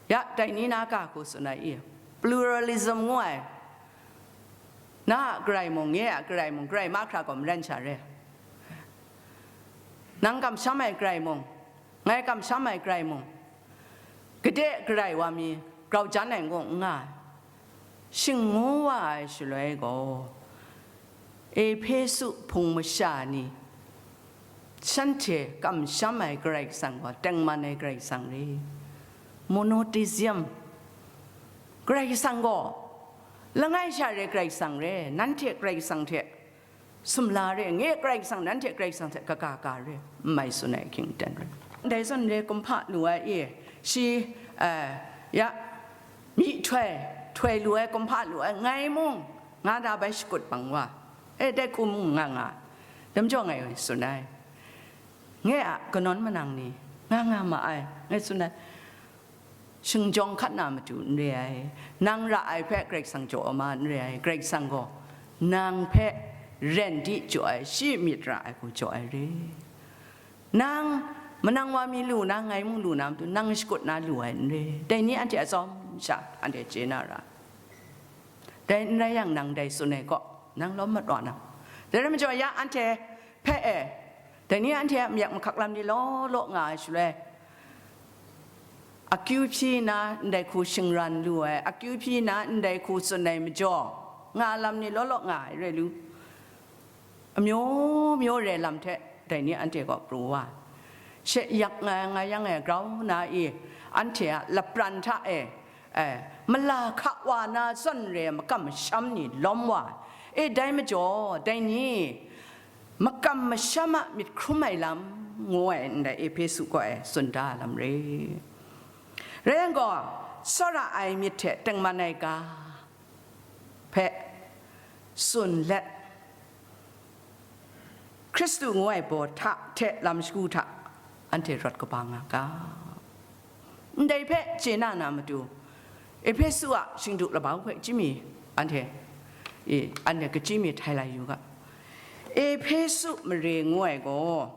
ya, dai ni na ga hku tsun ai i, pluralism ngu ai, na a garai mung, nye a garai mung, garai mahkra gaw maren sha re. Nang kamsham ai garai mung, ngai kamsham ai garai mung, gade garai wa mi grau jan ai ngu n nga ai. Shing ngu wa ai shaloi gaw, Ehpesu hpung masha ni, shanhte kamsham ai Karai Kasang gaw tengman ai Karai Kasang re. Monotheism. Karai Kasang gaw langai sha re Karai Kasang re, nanhte Karai Kasang hte sumla re, nye Karai Kasang nanhte Karai Kasang hte kaga ga re, n mai tsun ai hkying ten re. Ndai zawn re kumhpa lu ai e, shi, eh, ya, myihtoi, htoi lu ai, kumhpa lu ai, ngai mung, nga da bai shakut bang wa, e, dai hku mung nga nga, dai majaw ngai tsun ai, nye a kanawn manang ni nga nga ma ai, ngai tsun ai. Shingjawng hkat na matu n re ai, nang ra ai hpe Karai Kasang jaw ma n re ai, Karai Kasang gaw nang hpe ren di jaw ai, shi myit ra ai hku jaw ai re. Nang manang wa mi lu na, ngai mung lu na matu, nang shakut na lu ai n re. Dai ni anhte atsawm sha anhte chye na ra. Dai n rai yang, nang dai tsun ai kaw, nang lawm mat wa na. Dai rai majaw, ya anhte hpe e, dai ni anhte a mayak mahkak lam ni law law nga ai shaloi, akyu hpyi na ndai hku shingran lu ai, akyu hpyi na ndai hku tsun ai majaw, nga lam ni law law nga ai rai lu, amyu myu re lam hte dai ni anhte kaw pru wa ai. She yak nga, nga yang e grau na i, anhte a lapran hta e, e, mala hka wa na zawn re makam masham ni lawm wa ai. E, dai majaw, dai ni makam masham a myit hkrum ai lam, ngu ai ndai Ehpesu kaw e tsun da ai lam re. Rai yang gaw, tsawra ai myit hte tengman ai ga hpe tsun let, Hkristu ngu ai baw hta hte lam shagu hta anhte rawt kaba nga ga. Ndai hpe chye na na matu, Ehpesu a shingdu labau hpe chyim mi anhte, e, anhte kachyi mi htai lai yu ga. Ehpesu mare ngu ai gaw,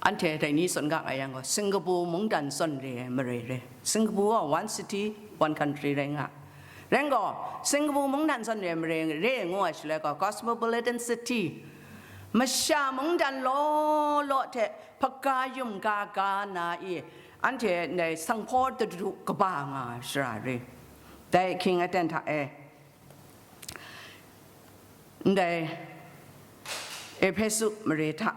anhte dai ni tsun ga nga yang gaw, Singapore mungdan zawn re ai mare re. Singapore gaw one city, one country rai nga. Rai gaw, Singapore mungdan zawn re ai mare re ngu ai shaloi gaw, cosmopolitan city, masha mungdan law law hte hpaga yum ga ga na i, anhte ndai sanghpaw dadu kaba nga ai shara re. Dai hkying aten hta e, ndai Ehpesu mare hta,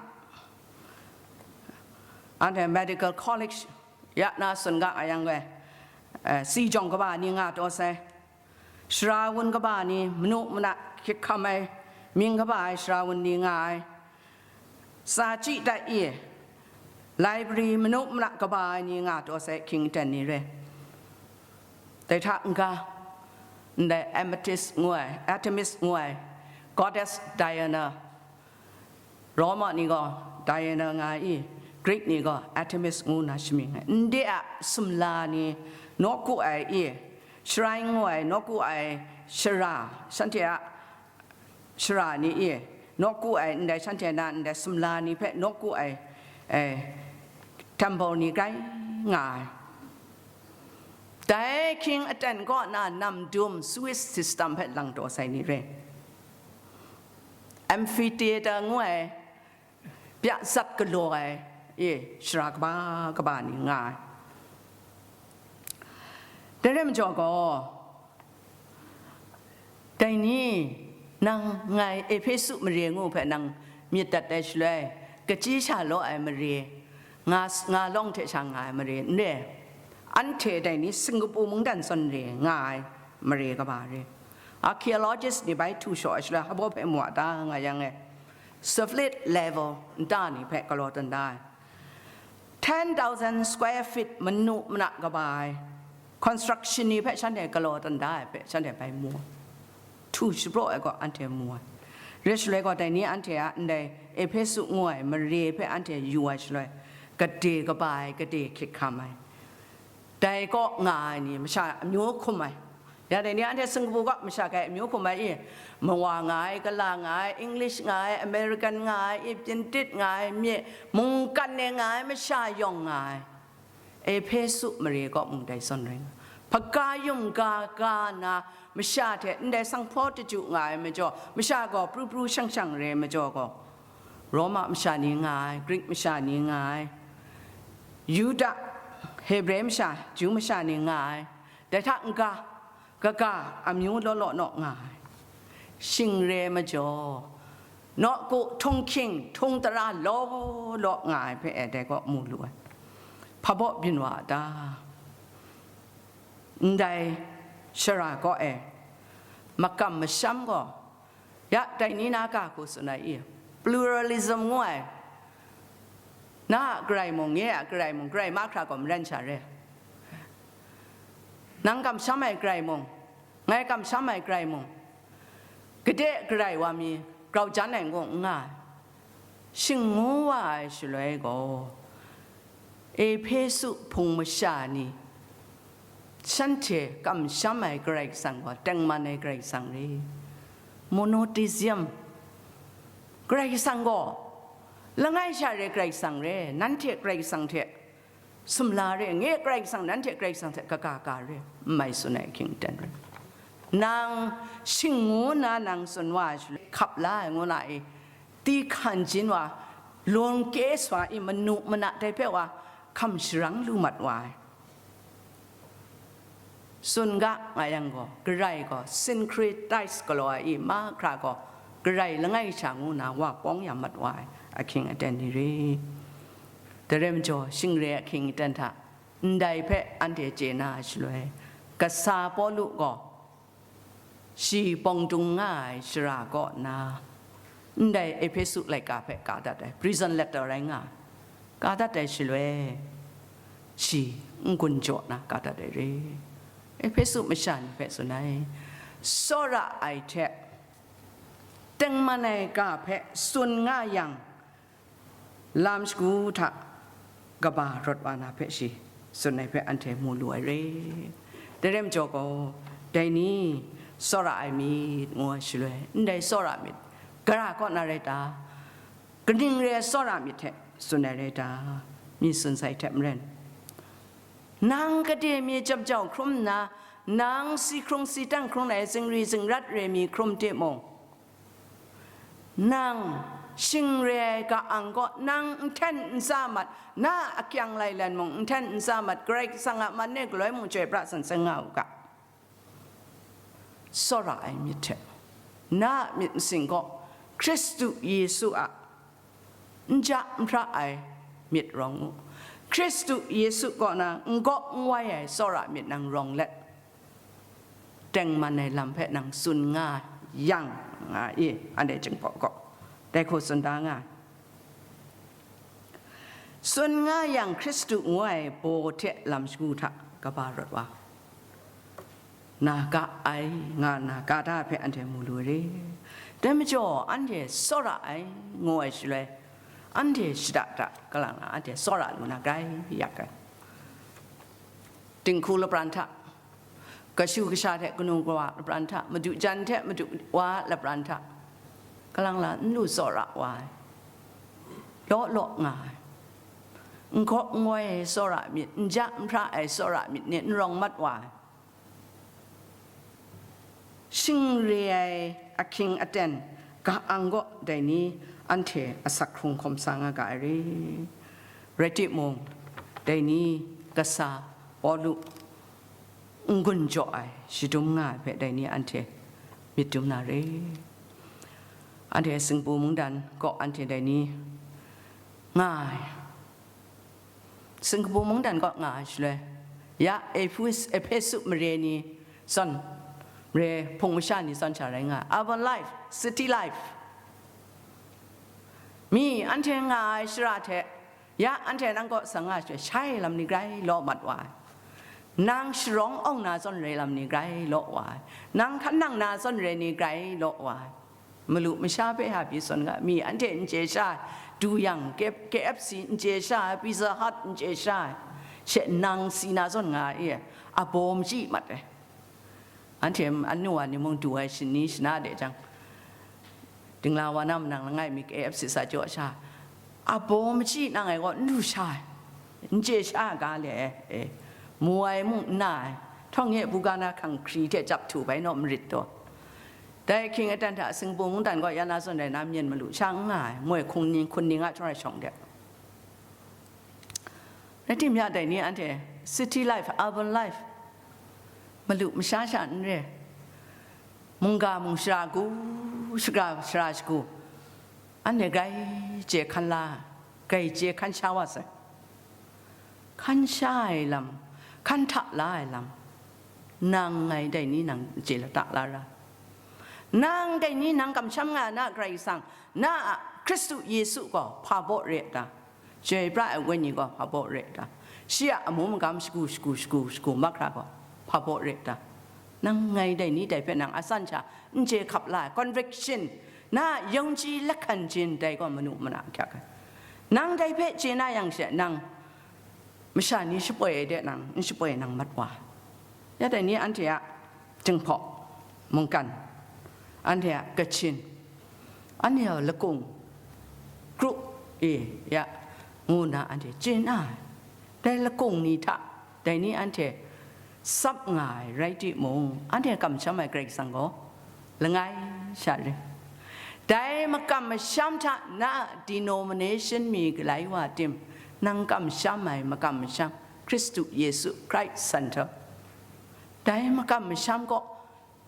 anhte medical college ya na tsun ga a yang gaw, eh, si jawng kaba ni nga taw sai, sara wun kaba ni, manu mana hkyit hkam ai, mying kaba ai sara wun ni nga ai, sa chyi dat i, library manu mana kaba ai ni nga taw sai, hkying aten ni re. Dai hta n-ga, ndai Artemis ngu ai, Artemis ngu ai, goddess Diana, Roma ni gaw Diana nga ai i, Greek ni gaw Artemis ngu nna shamying ai. Ndai a sumla ni, nawku ai i, shrine ngu ai, nawku ai shara, shanhte a shara ni i, nawku ai ndai shanhte na ndai sumla ni hpe nawku ai, eh, temple ni grai nga ai. Dai hkying aten kaw na namdum Swiss system hpe lang taw sai ni re. Amphitheatre ngu ai, bya zat galaw ai, e, shara kaba kaba ni nga ai. Dai rai majaw gaw, dai ni, nang ngai Ehpesu mare ngu hpe nang myit dat ai shaloi, kachyi sha law ai mare, nga, nga lawng hte sha nga ai mare n re. Anhte dai ni Singapore mungdan zawn re nga ai mare kaba re. Archaeologist ni bai htu shaw ai shaloi, hpa baw hpe mu a ta nga yang e, Safed level nta ni hpe galaw tawn da ai. Ten thousand square feet manu mana kaba ai construction ni hpe shanhte galaw tawn da ai hpe shanhte bai mu ai. Htu shapraw ai gaw anhte mu ai. Rai shaloi gaw, dai ni anhte a ndai Ehpesu ngu ai mare hpe anhte yu ai shaloi, gade kaba ai, gade hkyit hkam ai, dai kaw nga ai ni masha amyu hkum ai. Ya dai ni anhte Singapore kaw masha kai amyu hkum ai i, mawa nga ai, gala nga ai, English nga ai, American nga ai i, Pyintit nga ai, mye mungkan e nga ai, masha yawng nga ai. Ehpesu mare kaw mung dai zawn rai nga, hpaga yum ga ga na masha hte ndai sanghpaw daju nga ai majaw, masha gaw pru pru shang shang re ai majaw gaw, Roma masha ni nga ai, Greek masha ni nga ai, Yuda, Hebre masha, Ju masha ni nga ai, dai hta n-ga, kaga amyu law law naw nga ai. Shing re ai majaw, nawku htunghking htung tara law law nga ai hpe e dai kaw mu lu ai. Hpa baw byin wa a ta? Ndai shara kaw e makam masham gaw, ya, dai ni na ga hku tsun ai i, pluralism ngu ai, na a garai mung, nye a garai mung, garai mahkra gaw maren sha re. Nang kamsham ai garai mung, ngai kamsham ai garai mung, gade garai wa mi grau jan ai ngu n nga ai. Shing ngu wa ai shaloi gaw, Ehpesu hpung masha ni, shanhte kamsham ai Karai Kasang gaw tengman ai Karai Kasang re. Monotheism. Karai Kasang gaw, langai sha re Karai Kasang re, nanhte Karai Kasang hte sumla re, nge Karai Kasang, nanhte Karai Kasang hte kaga ga re, n mai tsun ai ahkying aten re. Nang shing ngu nna nang tsun wa ai shaloi, hkap la ai ngu na i, ti hkan jin wa, lawng kye swa i, manu mana dai hpe wa hkam sharang lu mat wa ai. Tsun ga nga yang gaw, Karai gaw syncretise galaw ai i, mahkra gaw Karai langai sha ngu na wa pawng ya mat wa ai ahkying aten ni re. Dai rai majaw, shing re ahkying aten hta ndai hpe anhte chye na ai shaloi, kasa Pawlu gaw shi bawng dung nga ai shara kaw na, ndai Ehpesu laika hpe ka dat ai, prison letter rai nga ai, ka dat ai shaloi, shi n-gun jaw na ka dat ai re. Ehpesu masha ni hpe tsun ai, tsawra ai hte tengman ai ga hpe tsun nga yang, lam shagu hta kaba rawt wa na hpe shi tsun ai hpe anhte mu lu ai re. Dai rai majaw gaw, dai ni tsawra ai myit ngu ai shaloi, ndai tsawra myit gara kaw na rai ta? Kaning re ai tsawra myit hte tsun ai rai ta? Myit tsun sai hte maren, nang gade mi jam jau hkrum nna, nang si hkrung si tang hkrung ai zingri zingrat re mi hkrum timung, nang shing re ai ga-ang kaw nang n hten n tsa mat, na a akyang lailen mung n hten n tsa mat, Karai Kasang a man e galoi mung chyoi pra san seng nga u ga. Tsawra ai myit hte, na a myit masin gaw Hkristu Yesu a n ja n hpra ai myit rawng u. Hkristu Yesu kaw na n gaw n wai ai tsawra myit nang rawng let, tengman ai lam hpe nang tsun nga yang, nga i, anhte Jinghpaw gaw dai hku tsun da nga ai. Tsun nga yang, Hkristu ngu ai baw hte lam shagu hta kaba rawt wa na ga ai, nga nna ga da hpe anhte mu lu ai re. Dai majaw, anhte tsawra ai ngu ai shaloi, anhte shada da kalang na, anhte tsawra lu na grai yak ai. Dinghku lapran hta, kashu kasha hte kanu kawa lapran hta, madu jan hte madu wa lapran hta, kalang la n lu tsawra wa ai, law law nga ai, n gaw n wai ai tsawra myit, n ja n hpra ai tsawra myit ni n rawng mat wa ai. Shing re ai ahkying aten ga-ang gaw dai ni anhte asak hkrung hkawm sa nga ga ai re. Rai timung, dai ni kasa Pawlu n-gun jaw ai, shadum nga ai hpe dai ni anhte myit dum na re. Anhte Singpu mungdan kaw anhte dai ni nga ai. Singpu mungdan kaw nga ai shaloi, ya Ehpes-, Ehpesu mare ni zawn, mare hpung masha ni zawn sha rai nga ai. Urban life, city life, mi anhte nga ai shara hte, ya anhte nang kaw sa nga ai shaloi, shai lam ni grai law mat wa ai. Nang sharawng awng na zawn rai lam ni grai law wa ai. Nang hkan nang na zawn rai ni grai law wa ai. Malu masha hpe ha pyi zawn nga, mi anhte n chye sha ai, du yang K-, K F C n chye sha ai, Pizza Hut n chye sha ai, she nang si na zawn nga e, a baw machyi mat ai. Anhte anu wa ni mung du ai shani shana de jang, dingla wa na manang langai mi K F C sa jaw sha, a baw machyi nang ai gaw n du sha ai, n chye sha ai ga le ai, e, mu ai mung n na ai, htawng e buga na hkang hkri hte jap htu bai naw marit taw. Dai ahkying aten hta Singpu mungdan gaw ya na zawn rai na, myen malu sha n nga ai, moi hkung ning hkun ning a shawng rai shawng de. Rai timung, dai ni anhte city life, urban life, malu masha sha n re, mungga mung shara gu, shara, shara shagu, anhte grai chye hkan la, grai chye hkan sha wa sai. Hkan sha ai lam, hkan hta la ai lam, nang ngai dai ni nang chye lata la ra. Nang dai ni nang kamsham nga na Karai Kasang, na a Hkristu Yesu gaw hpa baw re a ta? Chyoi pra ai Wenyi gaw hpa baw re a ta? Shi a amu magam shagu, shagu, shagu, shagu mahkra gaw hpa baw re a ta? Nang ngai dai ni dai hpe nang a san sha n chye hkap la ai conviction, na a yawng chyi lahkan jin dai gaw manu mana ahkyak ai. Nang dai hpe chye na yang she, nang masha ni shapoi ai de nang n shapoi nang mat wa. Ya dai ni anhte a Jinghpaw mungkan, anhte a kachin, anhte a lakung, group e ya, ngu nna anhte chye na ai. Dai lakung ni hta, dai ni anhte tsap nga ai rai timung, anhte kamsham ai Karai Kasang gaw langai sha rai. Dai makam masham hta na a denomination mi galai wa tim, nang kamsham ai makam masham, Hkristu Yesu Christ Center, dai makam masham kaw,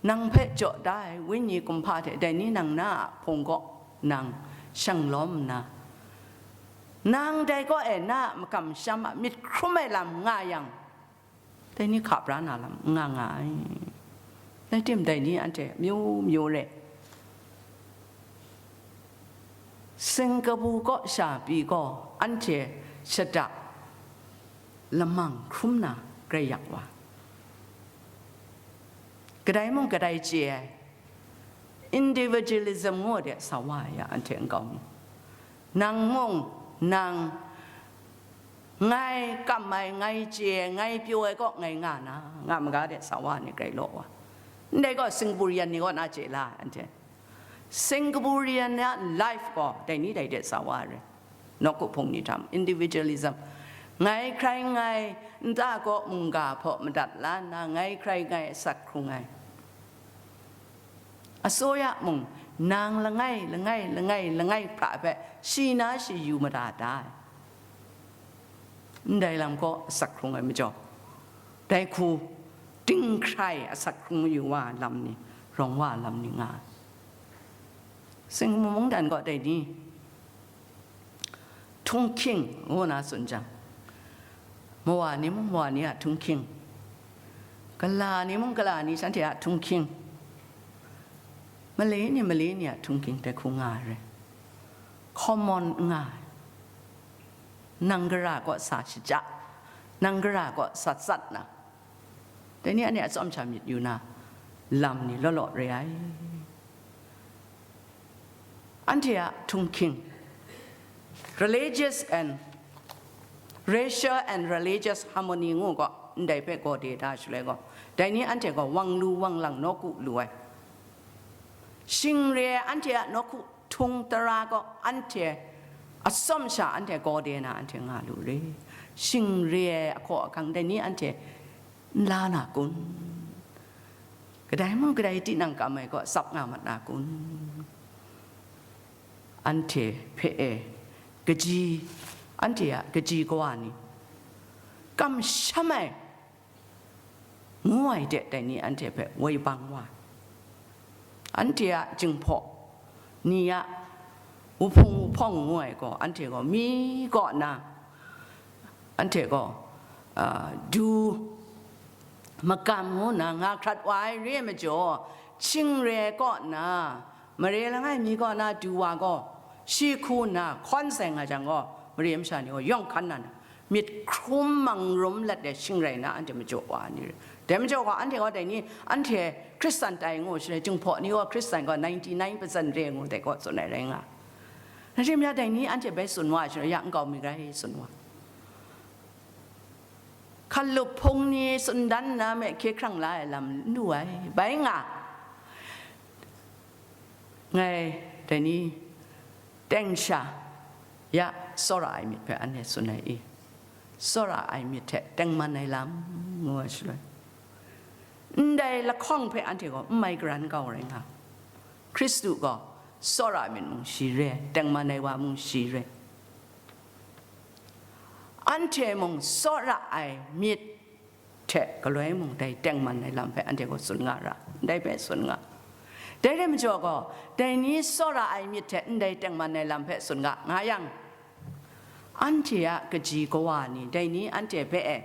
nang hpe jaw da ai Wenyi kumhpa hte dai ni nang na a hpung kaw nang shang lawm nna, nang dai kaw e na a makam masham a myit hkrum ai lam nga yang, dai ni hka pra na lam n nga nga ai. Rai tim, dai ni anhte amyu myu re. Singkabu kaw sha pyi gaw, anhte shada lamang hkrum na grai yak wa, kadai mung kadai chye ai, individualism ngu de sa wa ai ya, anhte nkau mi. Nang mung, nang, ngai kam ai, ngai chye ai, ngai pyaw ai kaw ngai nga na, nga maga de sa wa ni grai law wa. Ndai gaw Singaporean ni kaw na chye la ai, anhte. Singaporean a life gaw dai ni dai de sa wa ai rai. Nawku hpung ni htam, individualism. Ngai hkrai ngai, nta kaw mungga hpaw madat la nna, ngai hkrai ngai asak hkrung ai. Asuya mung, nang langai, langai, langai, langai hpra hpe shi na shi yu mada da ai. Ndai lam gaw asak hkrung ai majaw, dai hku dinghkrai asak hkrung yu wa lam ni, rawng wa lam ni nga ai. Singmu mungdan gaw dai ni, htunghking ngu na tsun jang, Mawa ni mung Mawa ni a htunghking, Kala ni mung Kala ni shanhte a htunghking, Malay ni Malay ni a htunghking dai hku nga ai rai. Common n nga ai. Nang gara kaw sa shaja, nang gara kaw sa tsat na, dai ni anhte a tsawm sha myit yu na lam ni law law re ai. Anhte a htunghking, religious and racial and religious harmony ngu gaw, ndai hpe gaw de da shaloi gaw, dai ni anhte gaw wang lu wang lang nawku lu ai. Shing re ai anhte a nawku htung tara gaw, anhte a tsawm sha anhte gaw de na anhte nga lu re. Shing re ai ahkaw ahkang dai ni anhte n la na kun? Kadai mung kadai tinang kam ai gaw tsap nga mat na kun? Anhte hpe e kaji, anhte a kaji kawa ni, kamsham ai ngu ai de dai ni anhte hpe woi bang wa ai. Anhte a jinghpaw ni a wuhpung wuhpawng ngu ai gaw, anhte gaw mi kaw na, anhte gaw, a, du magam ngu nna nga hkrat wa ai re ai majaw, shing re kaw na, mare langai mi kaw na du wa gaw, shi hku nna hkawn sai nga jang gaw, mare masha ni gaw yawng hkan na, myit hkrum mang rum let ai shing rai na anhte majaw wa ai ni re. Dai majaw gaw, anhte gaw dai ni, anhte Hkristan tai ngu shaloi, jinghpaw ni gaw Hkristan gaw ninety nine percent re ngu dai gaw tsun ai rai nga. Rai tim ya, dai ni anhte bai tsun wa ai shaloi, ya nkau mi rai tsun wa. Hkalup hpung ni tsun dan nna me hkye hkrang la ai lam n lu ai, bai nga. Ngai dai ni teng sha, ya, tsawra ai myit hpe anhte tsun ai i? Tsawra ai myit hte tengman ai lam, ngu ai shaloi, ndai lahkawng hpe anhte gaw n mai karan kau rai nga. Hkristu gaw tsawra ai myit mung shi re, tengman ai wa mung shi re. Anhte mung tsawra ai myit hte galoi mung dai tengman ai lam hpe anhte gaw tsun nga ra, ndai hpe tsun nga. Dai rai majaw gaw, dai ni tsawra ai myit hte ndai tengman ai lam hpe tsun nga, nga yang, anhte a kaji kawa ni, dai ni anhte hpe e,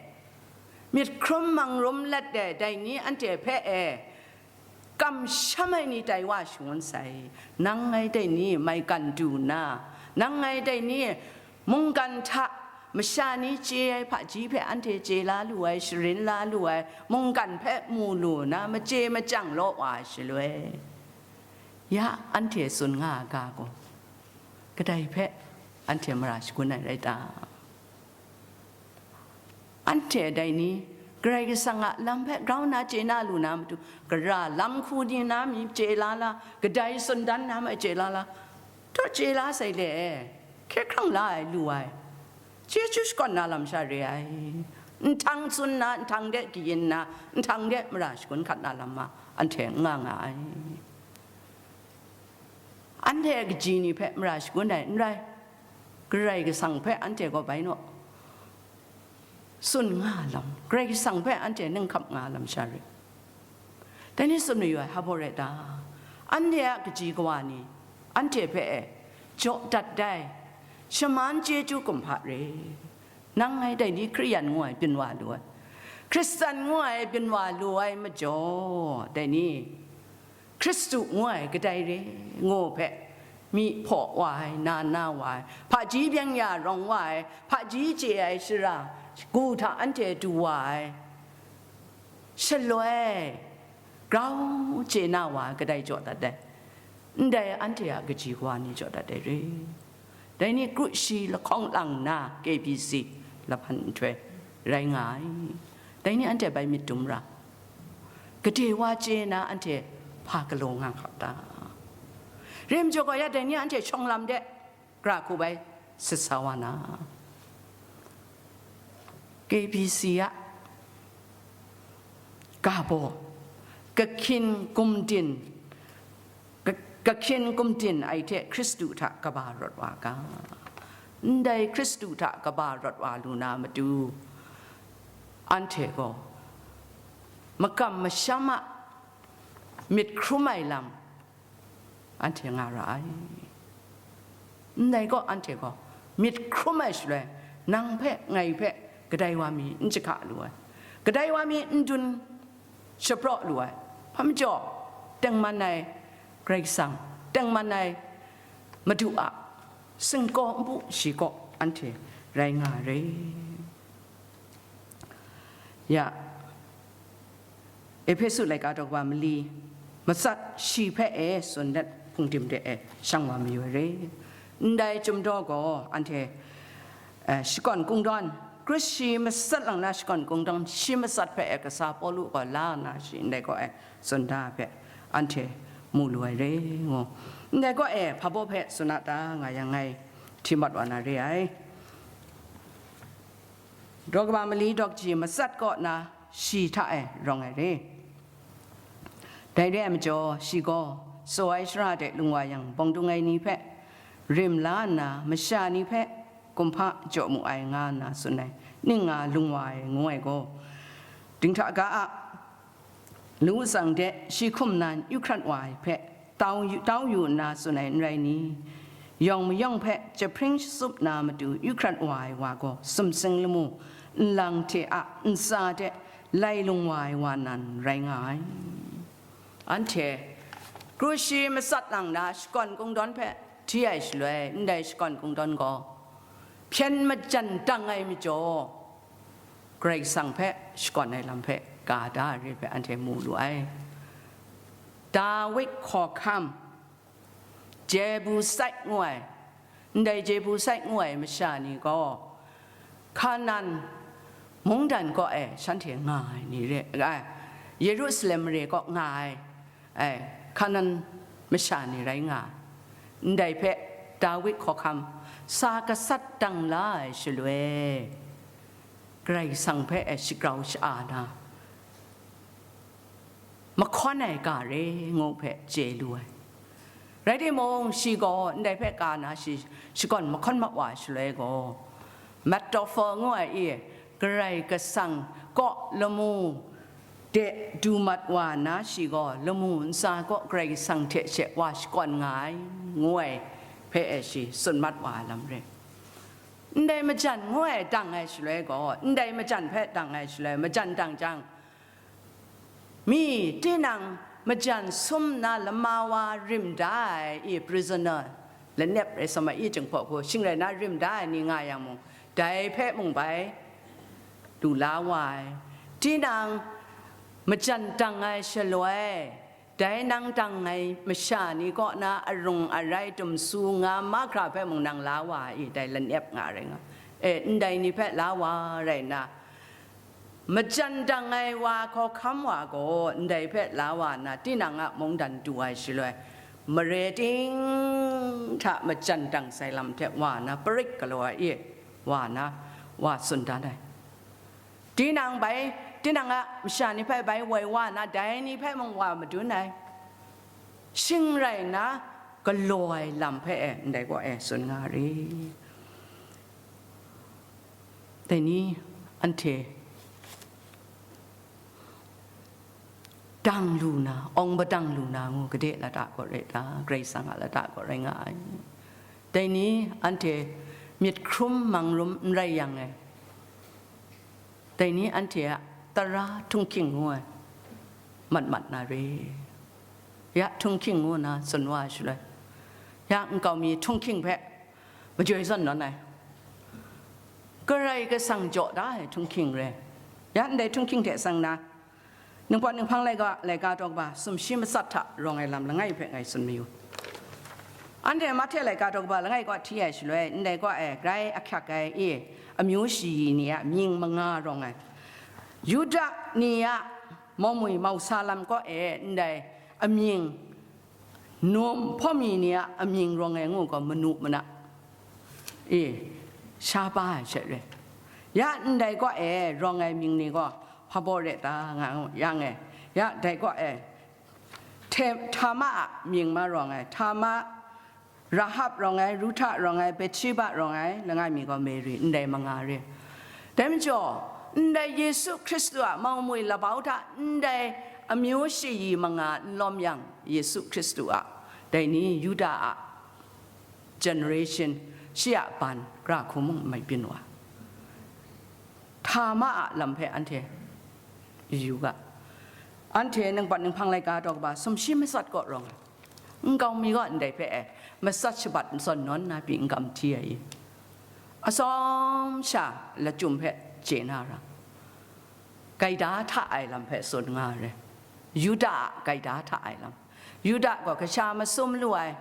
myit hkrum mang rum let ai dai ni anhte hpe e, kamsham ai ni tai wa shangun sai. Nang ngai dai ni maigan du nna, nang ngai dai ni mungkan hta masha ni chye ai hpaji hpe anhte chye la lu ai, sharin la lu ai, mungkan hpe mu lu nna, machye machyang law wa ai shaloi, ya anhte tsun nga ai ga gaw, kadai hpe anhte mara shagun ai rai ta? Anhte dai ni Karai Kasang a lam hpe grau nna chye na lu na matu, gara lam hku ni na mi chye la la, kadai tsun dan na ma chye la la, htaw chye la sai le, hkye hkrang la ai lu ai, chyeju shakawn na lam sha re ai. Nhtang tsun na, nhtang de kayin na, nhtang de mara shagun hkat na lam ma, anhte n nga nga ai. Anhte a kaji ni hpe mara shagun ai n rai, Karai Kasang hpe anhte gaw bai naw tsun nga lam, Karai Kasang hpe anhte ninghkap nga lam sha rit. Dai ni tsun mayu ai hpa baw rai ta? Anhte a kaji kawa ni anhte hpe e jaw dat dai, shaman chyeju kumhpa re. Nang ngai dai ni Hkriyan ngu ai byin wa lu ai, Hkristan ngu ai byin wa lu ai majaw, dai ni Hkristu ngu ai kadai re ngu hpe, myi hpaw wa ai, na na wa ai, hpaji byeng ya rawng wa ai, hpaji chye ai shara, gu hta anhte du wa ai, shaloi grau chye na wa ai kadai jaw dat ai, ndai anhte a kaji kawa ni jaw dat ai re. Dai ni kru shi lahkawng lang nna K B C lahpan nhtoi rai nga ai. Dai ni anhte bai myit dum ra, gade wa chye na anhte hpa galaw nga hkap ta? Rim jaw gaw ya, dai ni anhte shawng lam de, gara hku bai sit sa wa na, K B C a ga baw, kahkyin gumdin, ka-, kahkyin gumdin ai hte Hkristu hta kaba rawt wa ga? Ndai Hkristu hta kaba rawt wa lu na matu, anhte gaw makam masham a myit hkrum ai lam anhte nga ra ai. Ndai gaw, anhte gaw myit hkrum ai shaloi, nang hpe, ngai hpe, kadai wa mi n jahka lu ai, kadai wa mi n dun shapraw lu ai, hpa majaw, tengman ai Karai Kasang, tengman ai Madu a singkaw npu shi kaw anhte rai nga ai. Ya, Ehpesu laika daw kaba mali, matsat shi hpe e tsun let hpungdim de e shang wa mayu ai re. Ndai chyum daw gaw anhte, eh, shakawn kungdawn, kru shi matsat lang na shakawn kungdawn, shi matsat hpe e kasa Pawlu gaw la nna shi ndai kaw e tsun da ai hpe anhte mu lu ai re ngu. Ndai kaw e hpa baw hpe tsun a ta nga yang ngai hti mat wa na re ai. Daw kaba mali daw kaji matsat kaw na shi hta e rawng ai re. Dai re ai majaw, shi gaw tsaw ai shara de lung wa yang, bawng dung ai ni hpe rim la nna, masha ni hpe kumhpa jaw mu ai nga nna tsun ai, ning nga lung wa ai ngu ai gaw, dinghta ga a, lu tsang de shi hkum nan yu hkrat wa ai hpe tau yu, tau yu nna tsun ai n rai ni? Yawng mayawng hpe jahpring shatsup na matu yu hkrat wa ai wa gaw, sumsing lamu, nlang hte a ntsa de lai lung wa ai wa nan rai nga ai. Anhte kru shi matsat lang na shakawn kungdawn hpe hti ai shaloi, ndai shakawn kungdawn gaw hpyen majan dang ai majaw, Karai Kasang hpe shakawn ai lam hpe ga da ai re hpe anhte mu lu ai. Dawit hkawhkam, Jebusit ngu ai, ndai Jebusit ngu ai masha ni gaw, Hkanan mungdan kaw e shanhte nga ai ni re ai, Yerusalem mare kaw nga ai, ai, Hkanan masha ni rai nga ai. Ndai hpe Dawit hkawhkam sa gasat dang la ai shaloi, Karai Kasang hpe e shagrau sha-a na, mahkawn ai ga re ngu hpe chye lu ai. Rai timung, shi gaw ndai hpe ka na shi shakawn mahkawn mat wa ai shaloi gaw, Metophor ngu ai i, Karai Kasang kaw lamu de du mat wa na shi gaw, lamu ntsa kaw Karai Kasang hte she wa shakawn nga ai, ngu ai hpe e shi tsun mat wa ai lam re. Ndai majan ngu ai dang ai shaloi gaw, ndai majan hpe dang ai shaloi, majan dang jang, mi tinang majan sum nna lama wa rim da ai i, prisoner, lanep rai sa ma i, jinghpaw hku shing rai na rim da ai ni nga yang mung, dai hpe mung bai lu la wa ai. Tinang majan dang ai shaloi, dai nang dang ai masha ni kaw na arung arai dumsu nga mahkra hpe mung nang la wa ai i, dai lanep nga rai nga. E, ndai ni hpe la wa rai nna, Majan dang ai wa hkawhkam wa gaw ndai hpe la wa nna, tinang a mungdan du ai shaloi, mare ting hta majan dang sai lam hte wa nna, parit galaw ai e wa nna, wa tsun dan ai. Tinang bai, tinang a masha ni hpe bai woi wa nna, dai ni hpe mung wa madun ai. Shing rai nna, galaw ai lam hpe e ndai gaw e tsun nga re. Dai ni anhte dang lu na, awng padang lu na ngu, gade lata kaw rai ta, Karai Kasang a lata kaw rai nga ai. Dai ni anhte myit hkrum mang rum n rai yang e, dai ni anhte a tara htunghking ngu ai mat mat na re. Ya htunghking ngu na tsun wa ai shaloi, ya nkau mi htunghking hpe majoi zawn nawn ai, Karai Kasang jaw da ai htunghking re. Ya ndai htunghking hte tsang na, Ningpawt Ninghpang laika, laika daw kaba sumshi matsat hta rawng ai lam langai hpe ngai tsun mayu. Anhte Mahte laika daw kaba langai kaw hti ai shaloi, ndai kaw e grai ahkyak ai e, amyu shayi ni a mying manga rawng ai, Yuda ni a maumwi mausa lam kaw e ndai amying, num hpawmi ni a amying rawng ai ngu gaw manu mana e sha ba ai hte re. Ya ndai kaw e rawng ai mying ni gaw hpa baw re ta nga yang e, ya dai kaw e Hte-, Htama a mying ma rawng ai, Htama, Rahab rawng ai, Ruhta rawng ai, Behtiba rawng ai, langai mi gaw Mary, ndai manga re. Dai majaw, ndai Yesu Hkristu a maumwi labau hta ndai amyu shayi manga n lawm yang, Yesu Hkristu a, dai ni Yuda a generation, shi a ban, gara hku mung n mai byin wa. Htama a lam hpe anhte yu ga. Anhte ningpawt ninghpang laika daw kaba sumshi matsat kaw rawng ai. Nkau mi gaw ndai hpe e, matsat shabat n zawn nawn na pyi n gam hti ai i? Atsawm sha lachyum hpe chye na ra, gaida hta ai lam hpe tsun nga ai. Yuda a gaida hta ai lam. Yuda gaw kasha masum lu ai,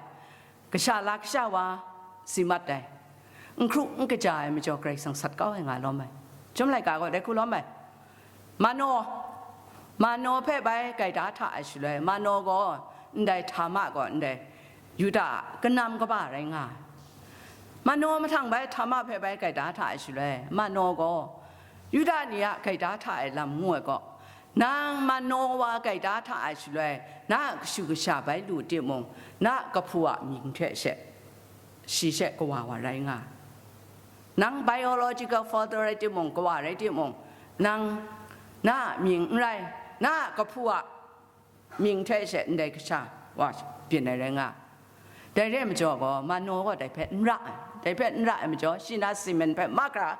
kasha la kasha wa si mat ai, n hkru n kaja ai majaw Karai Kasang sat kau ai nga lawm ai. Chyum laika gaw dai hku lawm ai. Mano, Mano hpe bai gaida hta ai shaloi, Mano gaw ndai Htama gaw ndai Yuda a kanam kaba rai nga ai. Mano mahtang bai Htama hpe bai gaida hta ai shaloi, Mano gaw Yuda ni a gaida hta ai lam ngu ai gaw, nang Mano wa gaida hta ai shaloi, na a kashu kasha bai lu timung, na a kahpu a mying hte she, shi she kawa wa rai nga ai. Nang biological father rai timung, kawa rai timung, nang na a mying n rai, na a kahpu a mying hte she ndai kasha wa byin ai rai nga ai. Dai re ai majaw gaw, Mano gaw dai hpe n ra ai. Dai hpe n ra ai majaw, shi na Simen hpe mahkra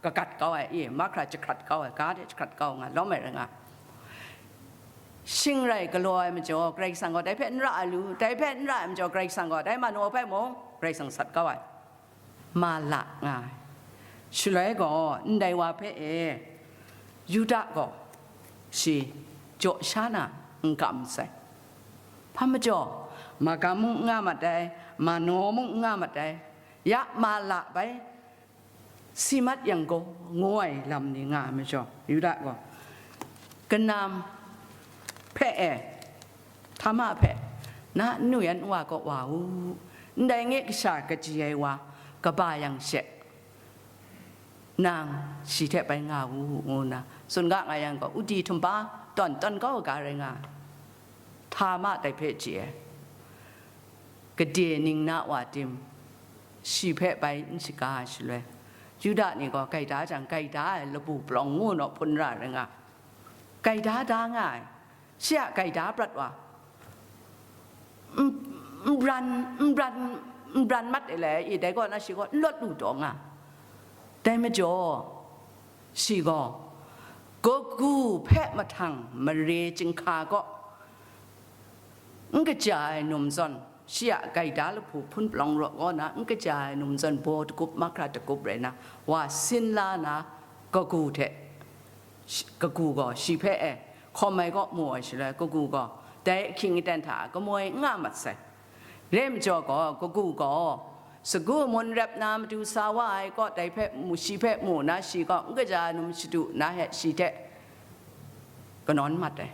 kagat kau ai, e, mahkra jahkrat kau ai, ga de jahkrat kau nga lawm ai rai nga ai. Shing rai galaw ai majaw, Karai Kasang gaw dai hpe n ra ai lu, dai hpe n ra ai majaw, Karai Kasang gaw dai Mano hpe mung Karai Kasang sat kau ai. Ma la nga ai. Shaloi gaw, ndai wa hpe e, Yuda gaw shi jaw sha na n kam sai. Hpa majaw, magam mung n nga mat ai, Mano mung n nga mat ai, ya ma la bai si mat yang gaw, ngu ai lam ni nga ai majaw, Yuda gaw kanam hpe e, Htama hpe, na nnu yan nwa kaw wa u, ndai nge kasha kaji ai wa kaba yang she, nang shi hte bai nga u, ngu nna tsun ga nga yang gaw, udi htumba tawn tawn kau ai ga rai nga ai. Htama dai hpe chye ai. Gade ning na wa tim, shi hpe bai n shaga ai shaloi, Yuda ni gaw gaida jang, gaida ai labu palawng ngu naw hpun ra rai nga ai. Gaida da nga ai, shi a gaida prat wa, n-, n bran, n bran, n bran mat ai le, i dai gaw na shi gaw n lawt lu taw nga ai. Dai majaw, shi gaw kagu hpe mahtang mare chyinghka kaw n kaja ai num zawn, shi a gaida lahpu hpun palawng raw kaw na n kaja ai num zawn, baw dagup mahkra dagup rai na, wa sin la na, kagu hte, shi, kagu gaw shi hpe e hkawm ai kaw mu ai shaloi, kagu gaw dai ahkying aten hta a kamoi n nga mat sai. Re ai majaw gaw, kagu gaw Sagu mun rep na matu sa wa ai kaw, dai hpe mu, shi hpe mu na, shi gaw n kaja num shadu na he shi hte kanawn mat ai.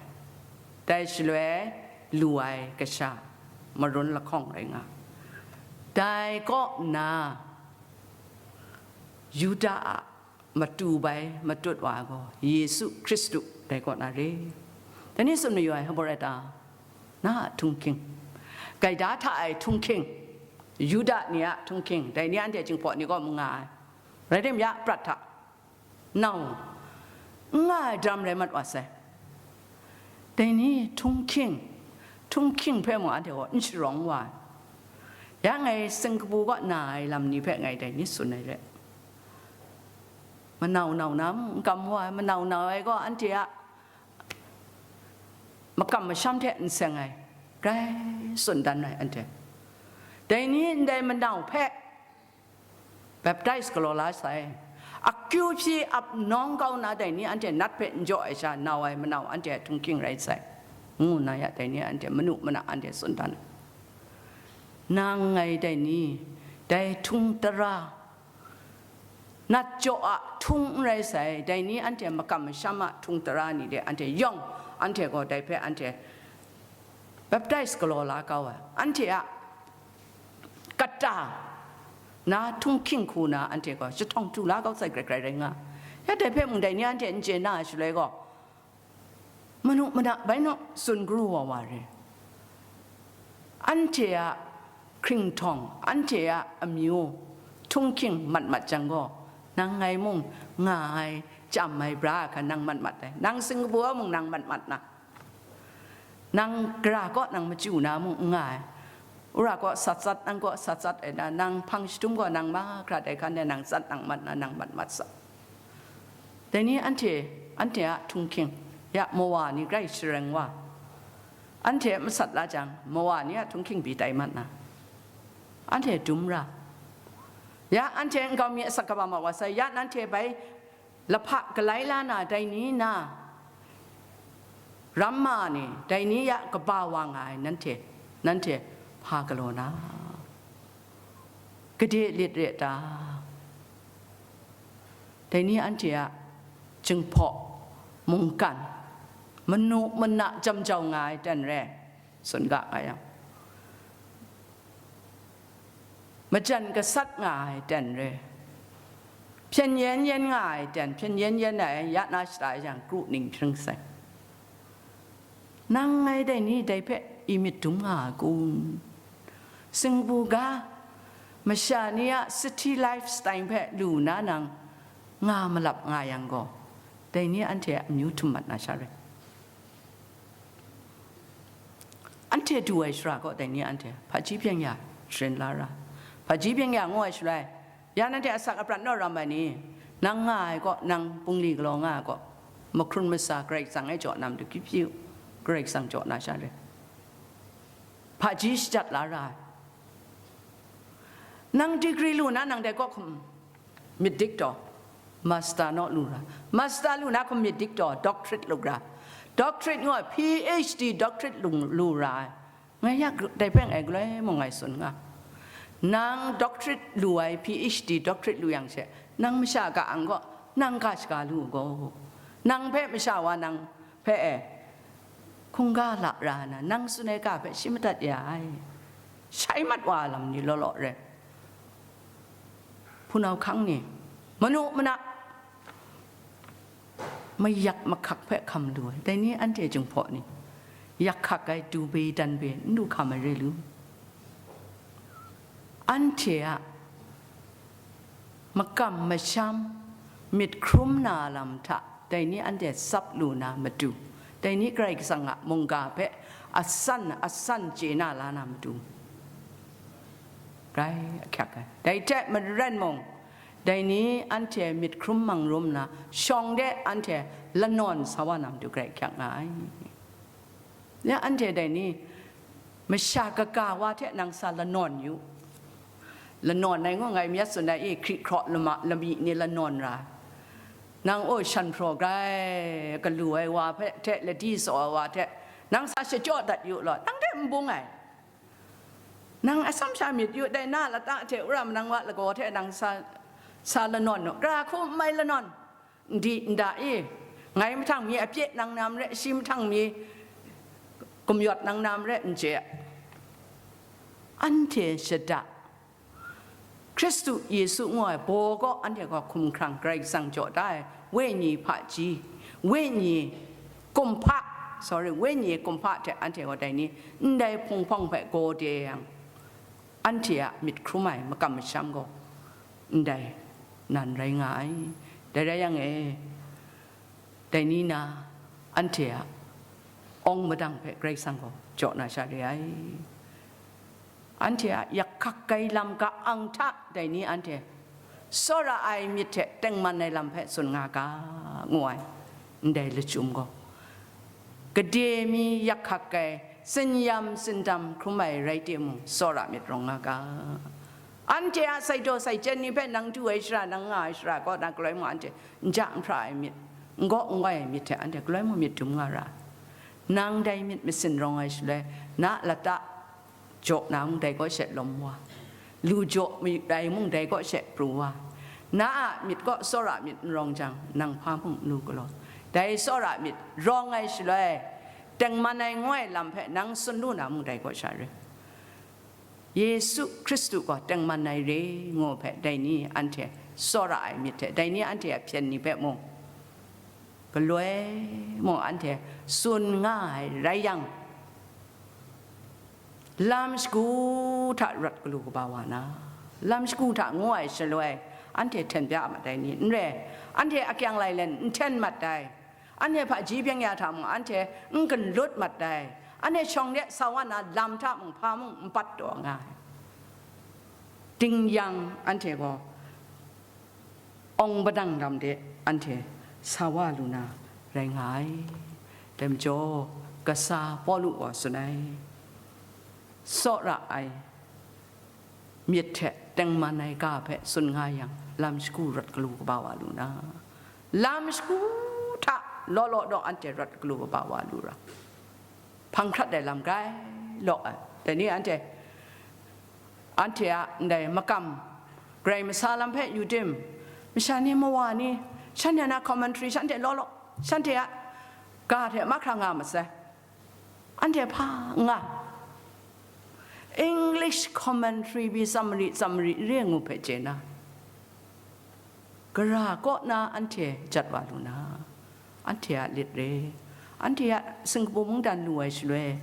Dai shaloi lu ai kasha marun lahkawng rai nga. Dai kaw na Yuda a matu bai matut wa ai gaw Yesu Hkristu dai kaw na re. Dai ni tsun mayu ai hpa rai ta? Na a htunghking, gaida hta ai htunghking, Yuda ni a htunghking, dai ni anhte Jinghpaw ni kaw mu nga ai. Rai tim ya, prat hta, nau, n nga ai daram rai mat wa sai. Dai ni htunghking, htunghking hpe mung anhte gaw n sharawng wa ai. Ya ngai sing kabu kaw na ai lam ni hpe ngai dai ni tsun ai re. Manau nau na mung n kam wa ai, manau nau ai gaw anhte a makam masham hte n seng ai, grai tsun dan ai anhte. Dai ni ndai manau hpe baptais galaw la sai, akyu hpyi ap nawng kau na dai ni anhte nat hpe n jaw ai sha nau ai manau anhte a htunghking rai sai, ngu na ya dai ni anhte manu mana anhte tsun dan ai. Nang ngai dai ni, dai htung tara, nat jaw a htung n rai sai, dai ni anhte makam masham a htung tara ni de anhte yawng, anhte gaw dai hpe anhte baptais galaw la kau ai, anhte a kata na htunghking hku na anhte gaw jahtawng du la kau sai, grai grai rai nga. Ya dai hpe mung dai ni anhte n chye na ai shaloi gaw, manu mana bai naw tsun garu wa wa re. Anhte a hkringhtawng, anhte a amyu, htunghking mat mat jang gaw, nang ngai mung nga ai, chyam ai bra ai hkan nang mat mat ai, nang sing kabu a mung nang mat mat na, nang gara kaw nang machyu na mung n nga ai, wora kaw sat sat, nang kaw sat sat ai na, nang hpang jahtum kaw nang mahkra dai hkan de nang tsat nang mat na, nang mat mat sa. Dai ni anhte, anhte a htunghking, ya mawa ni grai shareng wa, anhte masat la jang, mawa ni a htunghking pyi tai mat na, anhte dum ra. Ya anhte nkau mi asak kaba ma wa sai, ya nanhte bai lahpa galai la na dai ni na, ramma ni, dai ni ya kaba wa nga ai nanhte, nanhte hpa galaw na, gade lit re ta? Dai ni anhte a Jinghpaw mungkan, manu mana jam jau nga ai ten re, tsun ga nga yang, majan gasat nga ai ten re, hpyen yen yen nga ai ten, hpyen yen yen ai ya na shata yang kru ning hpring sai. Nang ngai dai ni dai hpe imyit dum nga a kun? Singbu ga, masha ni a city lifestyle hpe lu na nang nga malap nga yang gaw, dai ni anhte a amyu htum mat na sha rai. Anhte du ai shara gaw dai ni anhte hpaji byeng ya sharin la ra, hpaji byeng ya ngu ai shaloi, ya nanhte asak aprat naw ram ai ni, nang nga ai gaw nang bungli galaw nga ai gaw, mahkrun masa Karai Kasang e jaw na matu kyu pyi u, Karai Kasang jaw na sha rai. Hpaji shajat la ra ai. Nang degree lu na nang dai kaw hkum myit dik taw, master naw lu ra, master lu na hkum myit dik taw, doctorate lu ra, doctorate ngu ai, P H D doctorate lu, lu ra ai. Ngai ya gru-, dai hpe ngai galoi mung ngai tsun nga. Nang doctorate lu ai, P H D doctorate lu yang she, nang masha ka ang gaw, nang ga shaga lu u gaw. Nang hpe masha wa nang hpe e hkungga la ra na, nang tsun ai ga hpe shi madat ya ai. Shai mat wa ai lam ni law law re. Hpunau hkang ni, manu mana, mayak mahkak hpe hkam lu ai, dai ni anhte Jinghpaw ni, yak hkak ai, du be dan be n du hkam ai re lu. Anhte a makam masham myit hkrum na lam hta, dai ni anhte tsap lu na matu, dai ni Karai Kasang a mungga hpe asan asan chye na la na matu, grai ahkyak ai. Dai hte maren mung, dai ni anhte myit hkrum mang rum na, shawng de anhte lanawn sa wa na matu grai ahkyak nga ai. Ya anhte dai ni, masha kaga wa hte nang sa lanawn yu. Lanawn ai ngu ngai myit tsun ai, i hkri hkraw lama lami ni lanawn ra. Nang, o, shan hpraw grai galu ai wa hpe, hte ladi tsaw ai wa hte, nang sa shachyaw dat yu law, nang hte n bung ai. Nang atsam sha myit yu, dai na lata hte wora manang wa lagaw hte nang sa, sa lanawn u, gara hku n mai lanawn, n di n da i, ngai mahtang mi a pye nang na marai, shi mahtang mi gumyawt nang na marai, n chye. Anhte shada, Hkristu Yesu ngu ai baw gaw anhte gaw hkumhkrang Karai Kasang jaw da ai wenyi hpaji, wenyi kumhpa, sorry, wenyi kumhpa hte anhte gaw dai ni ndai hpung hpawng hpe gaw de yang, anhte a myit hkrum ai makam masham gaw ndai nan rai nga ai. Dai rai yang e, dai ni na anhte a awng madang hpe Karai Kasang gaw jaw na sha re ai. Anhte a yak hkak ai lam ka-ang hta dai ni anhte tsawra ai myit hte tengman ai lam hpe tsun nga ga, ngu ai. Ndai lachyum gaw, gade mi yak hkak ai, tsinyam tsindam hkrum ai rai timung, tsawra myit rawng nga ga. Anhte a sai daw sai chyen ni hpe nang du ai shara, nang nga ai shara kaw na galoi mung anhte n ja n hpra ai myit, n gaw n goi ai myit hte anhte galoi mung myit dum nga ra. Nang dai myit masin rawng ai shaloi, na lata jaw na mung dai kaw she lawm wa, lu jaw mayut ai mung dai kaw she pru wa, na a myit kaw tsawra myit n rawng jang, nang hpa mung n lu galaw. Dai tsawra myit rawng ai shaloi, tengman ai ngu ai lam hpe nang tsun lu na mung dai kaw sha re. Yesu Hkristu gaw tengman ai re ngu hpe, dai ni anhte tsawra ai myit hte, dai ni anhte a hpyen ni hpe mung, galoi mung anhte tsun nga ai rai yang, lam shagu hta rawt galu kaba wa na, lam shagu hta ngu ai shaloi, anhte hten bya mat ai ni n re, anhte akyang lailen n hten mat ai, anhte hpaji byeng ya hta mung anhte n gun lut mat ai, anhte shawng de sa wa na lam hta mung hpa mung n pat taw nga ai. Ding yang anhte gaw awng padang lam de anhte sa wa lu na rai nga ai. Dai majaw, kasa Pawlu gaw tsun ai, tsawra ai myit hte tengman ai ga hpe tsun nga yang, lam shagu rawt galu kaba wa lu na, lam shagu hta law law daw anhte rawt galu kaba wa lu ra, hpang hkrat ai lam grai law ai. Dai ni anhte, anhte a ndai makam, Karai masa lam hpe yu tim, masha ni, mawa ni, shanhte na commentary shanhte law law, shanhte a ga hte mahkra nga masai. Anhte hpa n nga, English commentary pyi tsam marit tsam marit re ngu hpe chye na, gara kaw na anhte jat wa lu na, anhte a lit re, anhte a singkabu mungdan lu ai shaloi,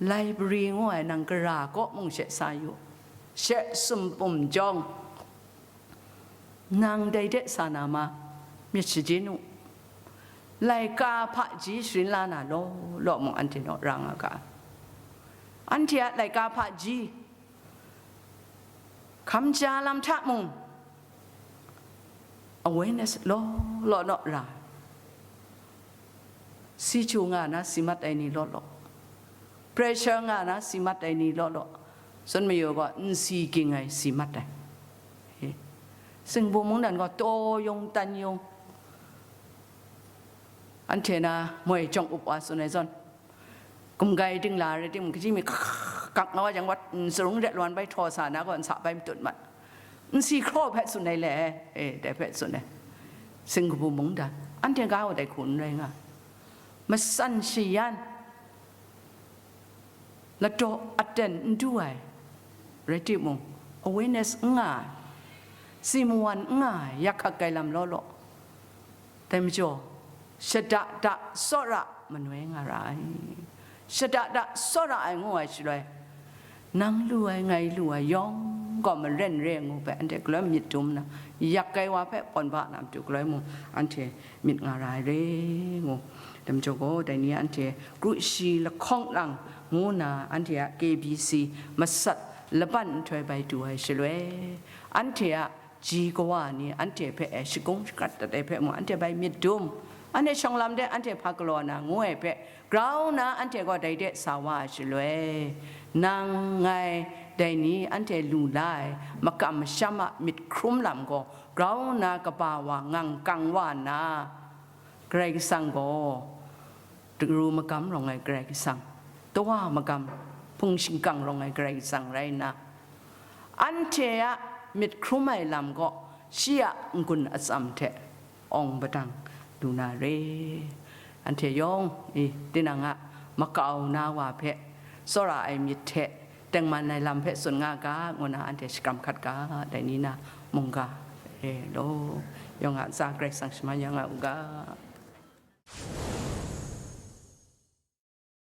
library ngu ai nang gara kaw mung she sa yu, she sumpum jawng, nang dai de sa na ma, myit shajin u, laika hpaji sharin la na law law mung anhte naw ra nga ga ai. Anhte a laika hpaji, hkamja lam hta mung awareness law law naw ra, si chyu nga na si mat ai ni law law, pressure nga na si mat ai ni law law, tsun mayu gaw n si ging ai si mat ai. He. Singbu mungdan gaw taw yung tan yung, anhte na moi jawng up wa tsun ai zawn, gumgai dingla rai timung, kaji mi kak nga wa jang, wat n sarung de lwan bai htaw sa na gaw, n sa bai matut mat, n si hkraw hpe tsun ai le, e, dai hpe tsun ai. Singkabu mungdan, anhte ga wa dai hku n rai nga, matsan shayan, ladaw aten n du ai rai timung, awareness n nga ai, si mawan n nga ai, yak hkak ai lam law law. Dai majaw, shada da tsawra manoi nga ra ai. Shada da tsawra ai ngu ai shaloi, nang lu ai, ngai lu ai yawng gaw maren re ngu hpe, anhte galoi myit dum nna, yak ai wa hpe pawn ba na matu galoi mung, anhte myit nga ra ai re ngu. Dai majaw gaw, dai ni anhte kru shi lahkawng lang ngu na, anhte a K B C masat laban nhtoi bai du ai shaloi, anhte a ji kawa ni anhte hpe e shagung shagat dat ai hpe mung, anhte bai myit dum, anhte shawng lam de anhte hpa galaw na ngu ai hpe grau nna anhte gaw dai de sa wa ai shaloi, nang ngai dai ni anhte lu la ai makam masham a myit hkrum lam gaw grau nna kaba wa ngang kang wa nna, Karai Kasang gaw, daru magam rawng ai Karai Kasang, tawa magam, hpung shingkang rawng ai Karai Kasang rai nna, anhte a myit hkrum ai lam gaw shi a n-gun atsam hte awng padang lu na re. Anhte yawng, i, tinang a makau na wa hpe tsawra ai myit hte tengman ai lam hpe tsun nga ga, ngu na anhte shakram hkat ga, dai ni na mungga e law, yawng a ntsa Karai Kasang shaman ya nga u ga.